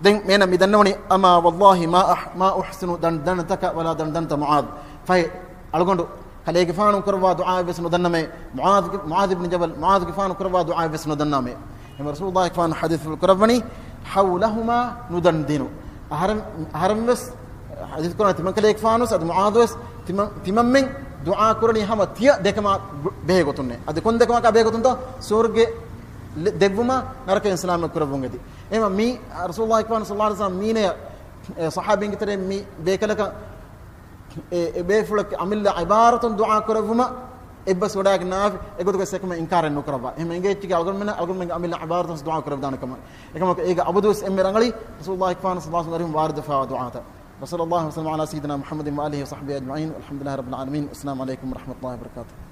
ދެން މޭނަ މި ދަންނަވަނީ، أما والله ما أح-، ما أحسن دندنتك ولا دندنة معاذ. ފަހެ އަޅުގަނޑު ކަލޭގެފާނު ކުރައްވާ ދުޢާއެއް ވެސް ނުދަންނަމޭ، މުޢާޛު، މުޢާޛު ބިން ޖަބަލް، މުޢާޛުގެފާނު ކުރައްވާ ދުޢާއެއް ވެސް ނުދަންނަމޭ. އެހެން ރަސޫލުﷲ ފާނު ޙަދީޘްފުޅު ކުރައްވަނީ، حولهما ނުދަން ދިނު. އަހަރެން، އަހަރެން ވެސް ޙަދީޘް ކުރަނީ ތިމަން ކަލޭގެފާނު ވެސް، އަދި މުޢާޛު ވެސް ތިމަން، ތިމަންމެން ދުޢާ ކުރަނީ ހަމަ ތިޔަ ދެކަމާ ބެހޭ ގޮތުންނޭ. އަދި ކޮން ދެކަމަކާ ބެހޭ ގޮތުންތޯ؟ ސުވަރުގެ ލެ-، ދެއްވުމާ ނަރަކައިން ސަލާމަތް ކުރެއްވުން އެދި. އެހެން މީ ރަސޫލުﷲ ފާނު ޞައްލަﷲ ޢަލައިހި ވަސައްލަމަ މީނަޔަށް، އެ، ޞަޙާބީންގެ ތެރެއިން މި ބޭކަލަކަށް އެ، އެ ބޭފުޅަކީ އަމިއްލަ ޢިބާރަތުން ދުޢާ ކުރެއްވުމަށް އެއްބަސް ވަޑައިގަންނާފި، އެގޮތުގަ އެކަމަށް އިންކާރެއް ނުކުރައްވާ. އެހެން އެނގޭ އެއްޗެއްގެ އަޅުގަނޑުމެންނަށް އަޅުގަނޑުމެންގެ އަމިއްލަ ޢިބާރަތުން ދުޢާ ކުރެވިދާނެ ކަމަށް. އެކަމަކު އޭގެ އަބަދުވެސް އެންމެ ރަނގަޅީ ރަސޫލުﷲ ފާނު ޞައްލަﷲ ޢަލައިހި ވަސައްލަމަ ވާރިދުވެފައިވާ ދުޢާތައް. وصلى الله وسلم على سيدنا محمد وآله وصحبه أجمعين، والحمد لله رب العالمين، والسلام عليكم ورحمة الله وبركاته.